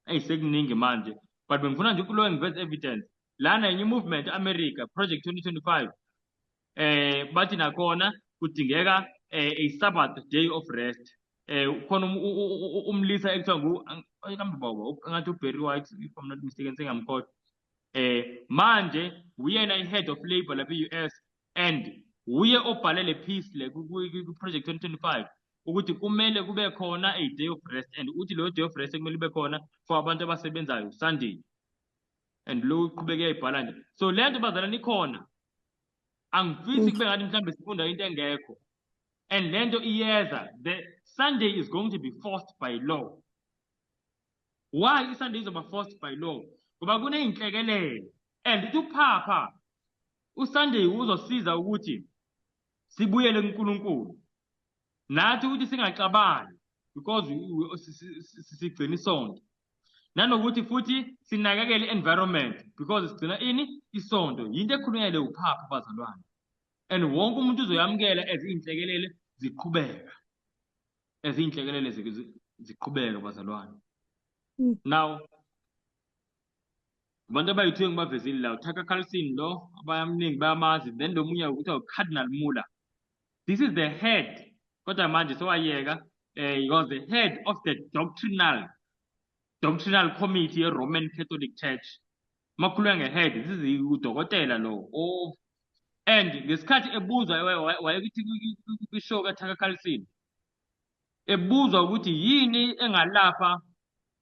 eyi, sekuningi manje, but bengifuna nje ukuloyo ngiveze evidence lana. Enye movement, America Project 2025, bathi nakhona kudingeka a Sabbath day of rest. Khona umlisa ekuthiwa ngu kambe baba ngathi uBarry White, if I'm not mistaken, sengamkhohlwa. Manje uyena i-head of labor lapha e-US and uye obhale le piece le ku Project 2025 ukuthi kumele kube khona a day of rest, and uthi leyo day of rest kumele ibe khona for abantu abasebenzayo, Sunday. And lo uqhubeke eyibhala nje. So le nto, bazalwane, ikhona. Angifisi kube ngathi mhlawumbe sifunda into engekho. And le nto iyeza. The Sunday is going to be forced by law. Why iSunday izoba forced by law? Ngoba kuney'nhlekelele, and ithi uphapha uSunday uzosiza ukuthi sibuyele kuNkulunkulu nathi, ukuthi singaxabani because sigcina isonto, nanokuthi futhi sinakekele i-environment because sigcina ini? Isonto. Yinto ekhulunywa uphapha, bazalwane, and wonke umuntu uzoyamukela as iy'nhlekelele ziqhubeka, as iy'nhlekelele ziqhubeka, bazalwane. Now abantu abayi-two engibavezile la, uTucker Carlson lo, abayamningi bayamazi, then lo munye kuthiwa uCardinal Muller. This is the head, kodwa manje sewayeka. He was the head of the doctrinal committee ye-Roman Catholic Church. Makhulunywa nge-head, this is udokotela lo. Oh, and ngesikhathi ebuzwa, wayekuthi kwi-show kaTucker Carlson, ebuzwa ukuthi yini engalapha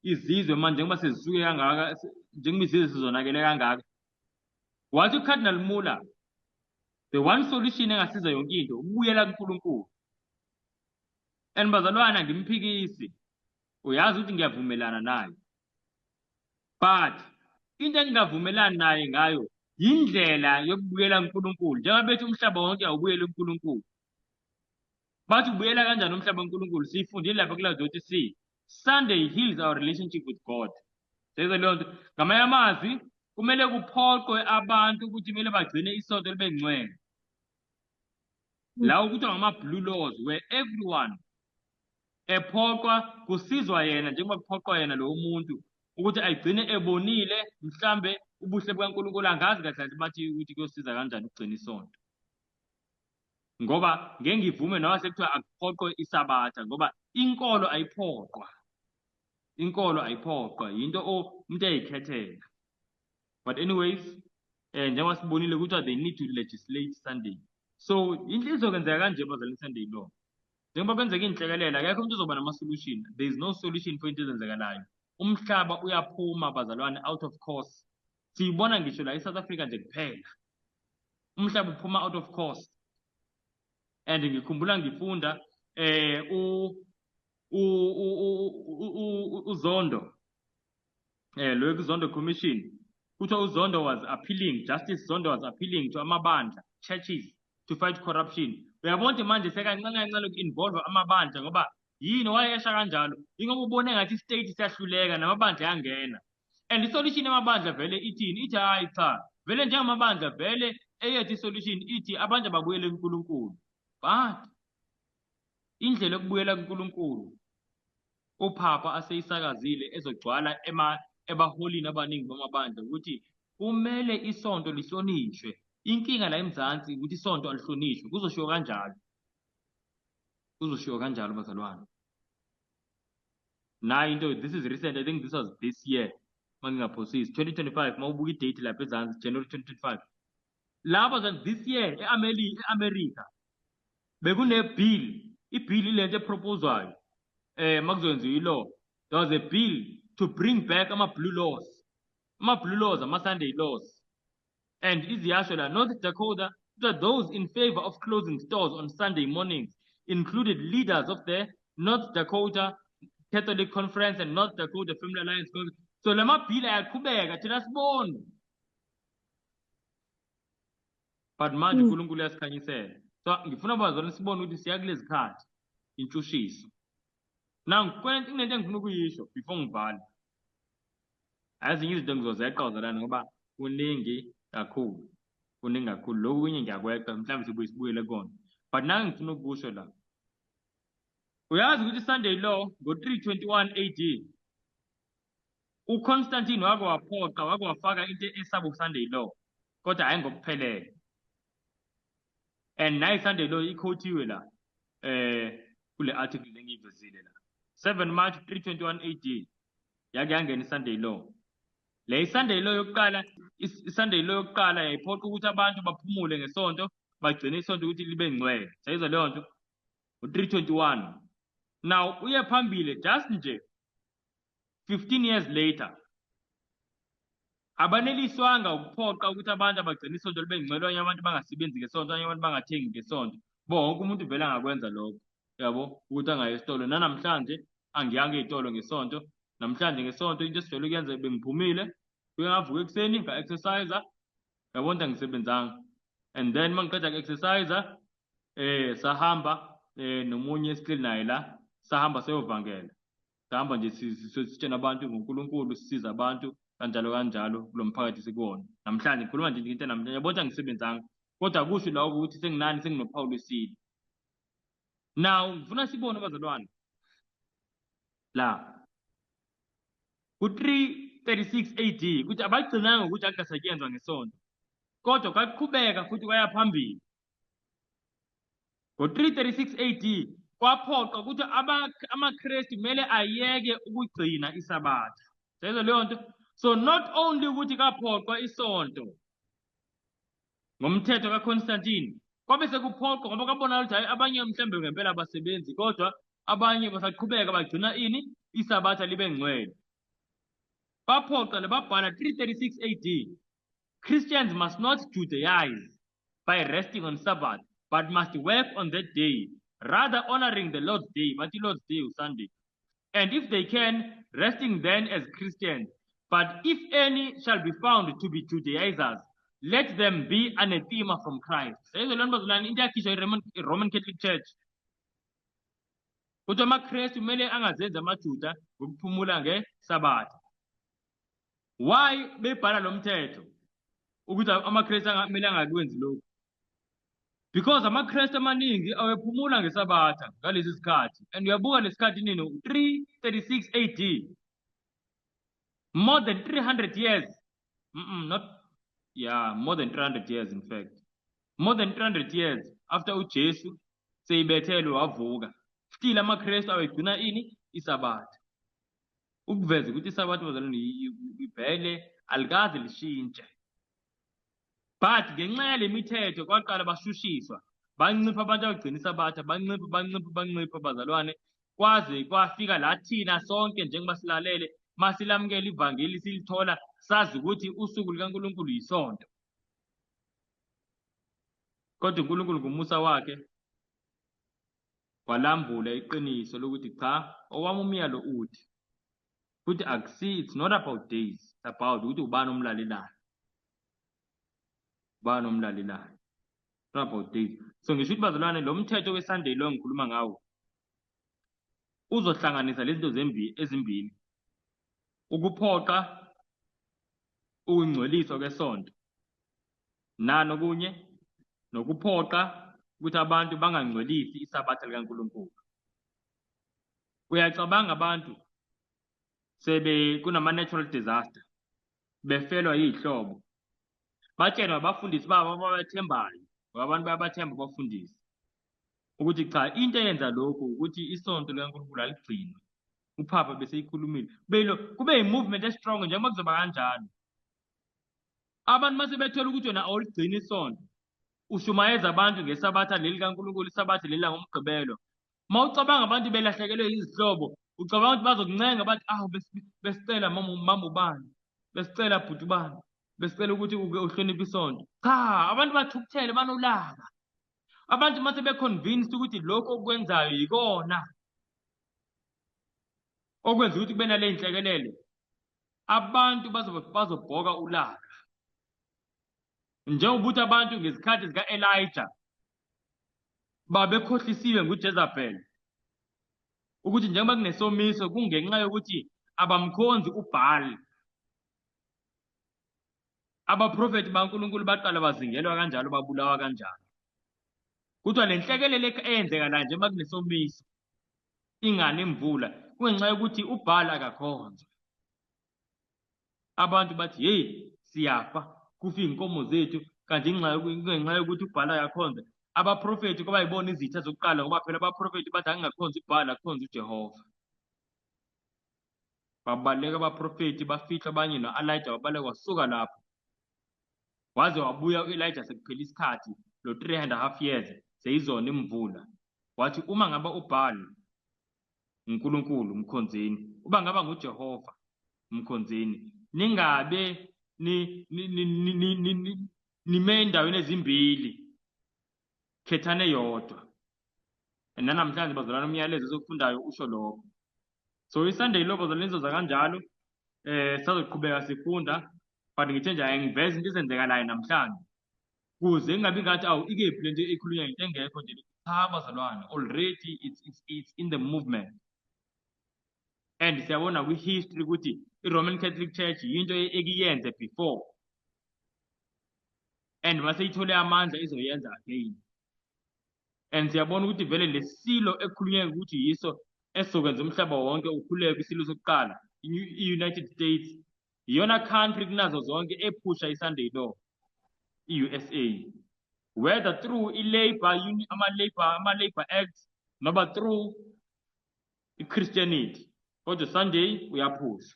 izizwe manje njengoba sezisuke kangaka, njengoba izizwe sizonakele kangaka, wathi uCardinal Muller the one solution engasiza yonke into ukubuyela kuNkulunkulu. And bazalwana, angimphikisi, uyazi ukuthi ngiyavumelana naye, but into engingavumelani naye ngayo yindlela yokubuyela kuNkulunkulu. Njengoba bethi umhlaba wonke awubuyele kuNkulunkulu, bathi ubuyela kanjani umhlaba kaNkulunkulu? Siyifundile lapha kuLaudato Si, Sunday heals our relationship with God. Seyizwa leyo nto? Ngamanye amazwi, kumele kuphoqwe abantu ukuthi kumele bagcine isonto libe ngcwele. La kuthiwa ngama-blue laws, where everyone ephoqwa, kusizwa yena njengoba kuphoqwa yena lowo muntu. Ukuthi ayigcine ebonile mhlambe ubuhle bukaNkulunkulu. Angazi kahle kahle bathi ukuthi kuyosiza kanjani ukugcina isonto, ngoba ngeke ngivume noma sekuthiwa akuphoqwe isabatha, ngoba inkolo ayiphoqwa, inkolo ayiphoqwa, yinto umuntu ayikhethela. But anyways, njengoba sibonile kuthiwa they need to legislate Sunday, so into izokwenzeka kanje bazalwane, Sunday law, njengoba kwenzeka inhlekelele, akekho umuntu ozoba nama-solution. There is no solution for into ezenzekalayo. Umhlaba uyaphuma bazalwane out of course. Siyibona ngisho la e-South Africa nje kuphela, umhlaba uphuma out of course. And ngikhumbula ngifunda uZondo, lo Zondo Commission, kuthiwa uZondo was appealing, Justice Zondo was appealing to amabandla, churches, to fight corruption. Uyabona ukuthi manje sekancane kancane uku-involve amabandla, ngoba yini wayesha kanjalo? Ingoba ubone ngathi i-state siyahluleka, namabandla ayangena. And i-solution yamabandla vele ithini? Ithi hayi cha, vele njengamabandla vele eyethu i-solution ithi abantu ababuyele kuNkulunkulu. But indlela yokubuyela kuNkulunkulu uPhapha aseyisakazile ezogcwala ebaholini abaningi bamabandla ukuthi kumele isonto lihlonishwe. Inkinga la eMzansi ukuthi isonto alihlonishwe, kuzoshiwo kanjalo, kuzoshiwo kanjalo bazalwane. Nayo into, this is recent, I think this was this year mangingaphosisi, 2025. Mawubuka i-date lapha ezansi, January 2025. Lapha this year e-America bekune bill, i-bill ilento e-proposwayo makuzoyenziwa i-law. There was a bill to bring back ama-blue laws, ama-blue laws, ama-Sunday laws. And iziyasho la, North Dakota, that those in favor of closing stores on Sunday mornings included leaders of the North Dakota Catholic Conference and North Dakota Family Alliance. So lama bill ayaqhubeka, thina sibone, but manje uNkulunkulu uyasikhanyisela. So ngifuna bazalwane sibone ukuthi siya kulezi khathi intshushiso. Now kunento engifuna ukuyisho before ngivale. Ezinye izinto ngizozeqa bazalwane, ngoba kuningi kakhulu, kuningi kakhulu. Lokhu kunye ngiyakweqa, mhlawumbe sibuye sibuyele kona, but nake ngifuna ukukusho la, uyazi ukuthi Sunday law ngo-321 AD uConstantine wake waphoqa, wake wafaka into esabo Sunday law, kodwa hayi ngokuphelele. And nayi Sunday law i-quotiwe la kule article engiyivezile la, 7 March 321 AD yake yangena iSunday law. Le iSunday law yokuqala, iSunday law yokuqala yayiphoqa ukuthi abantu baphumule ngesonto, bagcine isonto ukuthi libe ngcwele. Sayizwa leyo nto u-321. Now uye phambili, just nje 15 years later, abaneliswanga ukuphoqa ukuthi abantu abagcine isonto libe ngcwele, abanye abantu bangasebenzi ngesonto, abanye abantu bangathengi ngesonto. Bo wonke umuntu vele angakwenza lokho, yabo, ukuthi angayi esitolo. Nanamhlanje angiyanga ey'tolo ngesonto. Namhlanje ngesonto into esijwayele ukuyenza, bengiphumile, kuye ngavuka ekuseni nga-exercise, yabona, angisebenzanga, and then uma ngiqeda ku-exercise sahamba nomunye esihleli naye la, sahamba sayovangela, sahamba nje sitshena abantu ngoNkulunkulu, sisiza abantu kanjalo kanjalo kulo mphakathi sikuwona namhlanje. Ngikhuluma nje into namhlanje, yabona, angisebenzanga, kodwa kusho la ukuthi senginani, senginophawu lwesilo. Now ngifuna sibone bazalwane la ku-336 AD ukuthi abagcinanga ukuthi akukasetshenzwa ngesonto, kodwa kwaqhubeka futhi kwaya phambili. Ngo-336 AD kwaphoqa ukuthi amaKristu kumele ayeke ukugcina isabatha. Sezwa leyo nto? So not only ukuthi kaphoqwa isonto ngomthetho kaConstantine, kwabe sekuphoqwa ngoba kwabonakala ukuthi hayi, abanye mhlawumbe ngempela abasebenzi, kodwa abanye basaqhubeka bagcina ini, isabatha libe ngcwele. Baphoqa le, babhala 336 AD, "Christians must not Judaize by resting on Sabbath, but must work on that day, rather honoring the Lord's day," bathi Lord's Day uSunday, "and if they can, resting then as Christians. But if any shall be found to be Judaizers, let them be anathema from Christ." Seyizwe lona bazalwane, into yakhishwa i-Roman Catholic Church ukuthi amaKristu kumele angazenzi amaJuda ngokuphumula ngeSabatha. Why bebhala lo mthetho ukuthi amaKristu kumele angakwenzi lokhu? Because amaKristu amaningi awephumula ngeSabatha ngalesi sikhathi. And uyabuka lesikhathi nini? 336 AD. More than 300 years. Not yeah, more than 300 years in fact. More than 300 years after uJesu seyibethelwe wavuka. Still amaKristu awegcina ini iSabatha. Ukuveza ukuthi iSabatha bazalwane ivele alikaze lishintshe. But ngenxa yale mithetho kwaqala bashushiswa, bancipha abantu abagcina iSabatha, bancipha bancipha bancipha bazalwane, kwaze kwafika la thina sonke njengoba silalele masilamukela ivangeli silithola sazi ukuthi usuku lukaNkulunkulu yisonto. Kodwa uNkulunkulu ngomusa wakhe walambula iqiniso lokuthi cha, owami umyalo uthi futhi akusi, it's not about days, it's about ukuthi ubani omlalelayo, ubani omlalelayo, it's not about days. So ngisho ukuthi bazalwane, lo mthetho we-Sunday lo ngikhuluma ngawo uzohlanganisa lezi zinto ezimbili, ukuphoqa ukungcweliswa kwesonto nanokunye nokuphoqa ukuthi abantu bangangcwelisi iSabatha likaNkulunkulu. Uyacabanga abantu sebe kunama-natural disaster, befelwa yiy'hlobo, batshelwa abafundisi babo ababathembayo, ngoba abantu bayabathemba abafundisi, ukuthi cha, into eyenza lokhu ukuthi isonto likaNkulunkulu aligcinwe. UPhapha beseyikhulumile belo kube yi-movement e-strong njengoba kuzoba kanjalo. Abantu mase bethola ukuthi wena awuligcini isonto, ushumayeza abantu ngeSabatha leli kaNkulunkulu, iSabatha leli langomgqibelo. Uma ucabanga abantu belahlekelwe izihlobo, ucabanga ukuthi bazokuncenga bathi, awu besicela mama ubani, besicela bhuti ubani, besicela ukuthi uke uhloniphe isonto. Cha, abantu bathukuthele, banolaka. Abantu mase be-convinced ukuthi lokhu okwenzayo yikona okwenza ukuthi kube nale nhlekelele, abantu bazobhoka ulaka. Njengokuthi abantu ngezikhathi zika-Elijah babekhohlisiwe nguJezebel ukuthi njengoba kunesomiso kungenxa yokuthi abamkhonzi uBaal. Abaprofethi baNkulunkulu baqala bazingelwa kanjalo, babulawa kanjalo. Kuthiwa le nhlekelele eyenzeka la njengoba kunesomiso ingani imvula kungenxa yokuthi uBaal akakhonzwa. Abantu bathi hey, siyafa, kufa iy'nkomo zethu, kanti ngenxa yokuthi uBaal akakhonzwa. Abaprofethi kwaba yibona izitha zokuqala, ngoba phela abaprofethi bathi angingakhonzi uBaal, akukhonze uJehova. Babaleka abaprofethi, bafihla abanye no-Elijah wabaleka wasuka lapho. Waze wabuya u-Elijah sekuphela isikhathi, lo 3.5 years seyizona imvula. Wathi uma ngaba uBaal uNkulunkulu mkhonzeni, uba ngaba nguJehova mkhonzeni, ningabe nime endaweni ezimbili, khethane yodwa. Nanamhlanje bazalwane umyalezo esiwufundayo usho lokho. So iSunday law bazalwane izoza kanjalo, sazoqhubeka sifunda, but ngithe nje angiveze into ezenzekalayo namhlanje kuze ingabi ngathi awu ikephi lento ekhulunywa into engekho nje. Cha bazalwane, already it's in the movement. And siyabona kwi-history ukuthi i-Roman Catholic Church yinto ekiyenze before, and mase ithole amandla izoyenza again. And siyabona ukuthi vele lesilo ekukhulunywa ukuthi yiso esizokwenza umhlaba wonke ukhuleke, isilo sokuqala, i-United States, iyona country kunazo zonke ephusha i-Sunday law, i-USA, whether through i-labor ama-labor acts noma through i-Christianity, kodwa Sunday uyaphusha.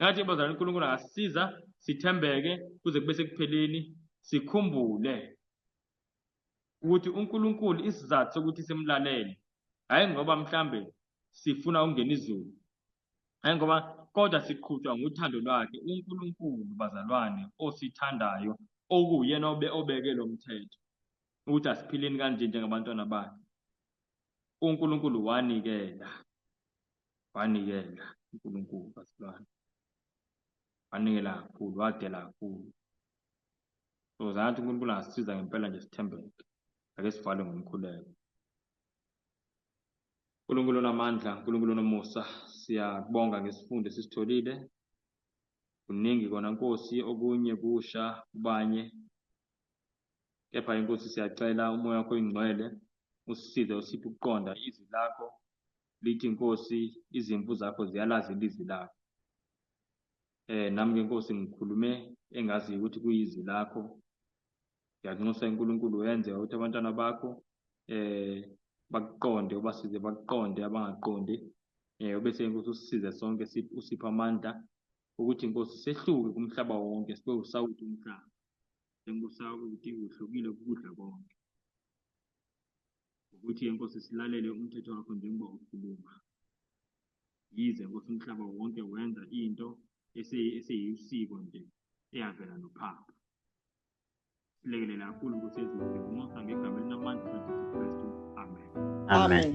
Ngathi bazalwane, uNkulunkulu akasisiza sithembeke kuze kube sekupheleni, sikhumbule ukuthi uNkulunkulu isizathu sokuthi simlalele hayi ngoba mhlambe sifuna ukungena izulu, hayi ngoba, kodwa siqhutshwa nguthando lwakhe uNkulunkulu bazalwane osithandayo, okuyena obeke lo mthetho ukuthi asiphileni kanje njengabantwana bakhe. uNkulunkulu wanikela, wanikela uNkulunkulu bazalwane, wanikela kakhulu, wadela kakhulu. So zathi uNkulunkulu angasisiza ngempela nje sithembeke. Ake sivale ngomkhuleko. uNkulunkulu onamandla, uNkulunkulu onomusa, siyakubonga ngesifundo esisitholile. Kuningi kona Nkosi, okunye kusha kubanye, kepha inkosi siyacela umoya wakho oyingcwele usisize, usiphe ukuqonda izwi lakho. Lithi Nkosi, izimvu zakho ziyalazi ilizwi lakho. Nami ke Nkosi ngikhulume engaziyo ukuthi kuyizwi lakho. Ngiyakunxusa uNkulunkulu wenze ukuthi abantwana bakho bakuqonde, ubasize bakuqonde abangaqondi. Ubese Nkosi usisize sonke, usiphe amandla ukuthi Nkosi sehluke kumhlaba wonke, sibe usawuti umhlaba. Njengoba usawuti uhlukile kukudla konke. Ukuthi Nkosi silalele umthetho wakho njengoba ukhuluma. Yize Nkosi umhlaba wonke wenza into eseyisiko nje eyavela nophapha. Silekelela kakhulu Nkosi yezulu, ngikunxusa ngegama elinamandla kaJesu Kristu. Amen. Amen.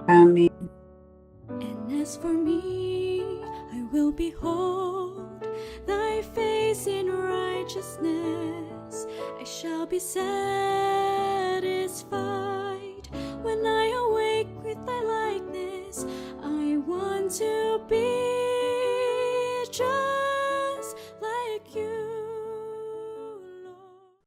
Amen. And as for me, I will behold thy face in righteousness. I shall be satisfied when I awake with thy likeness. I want to be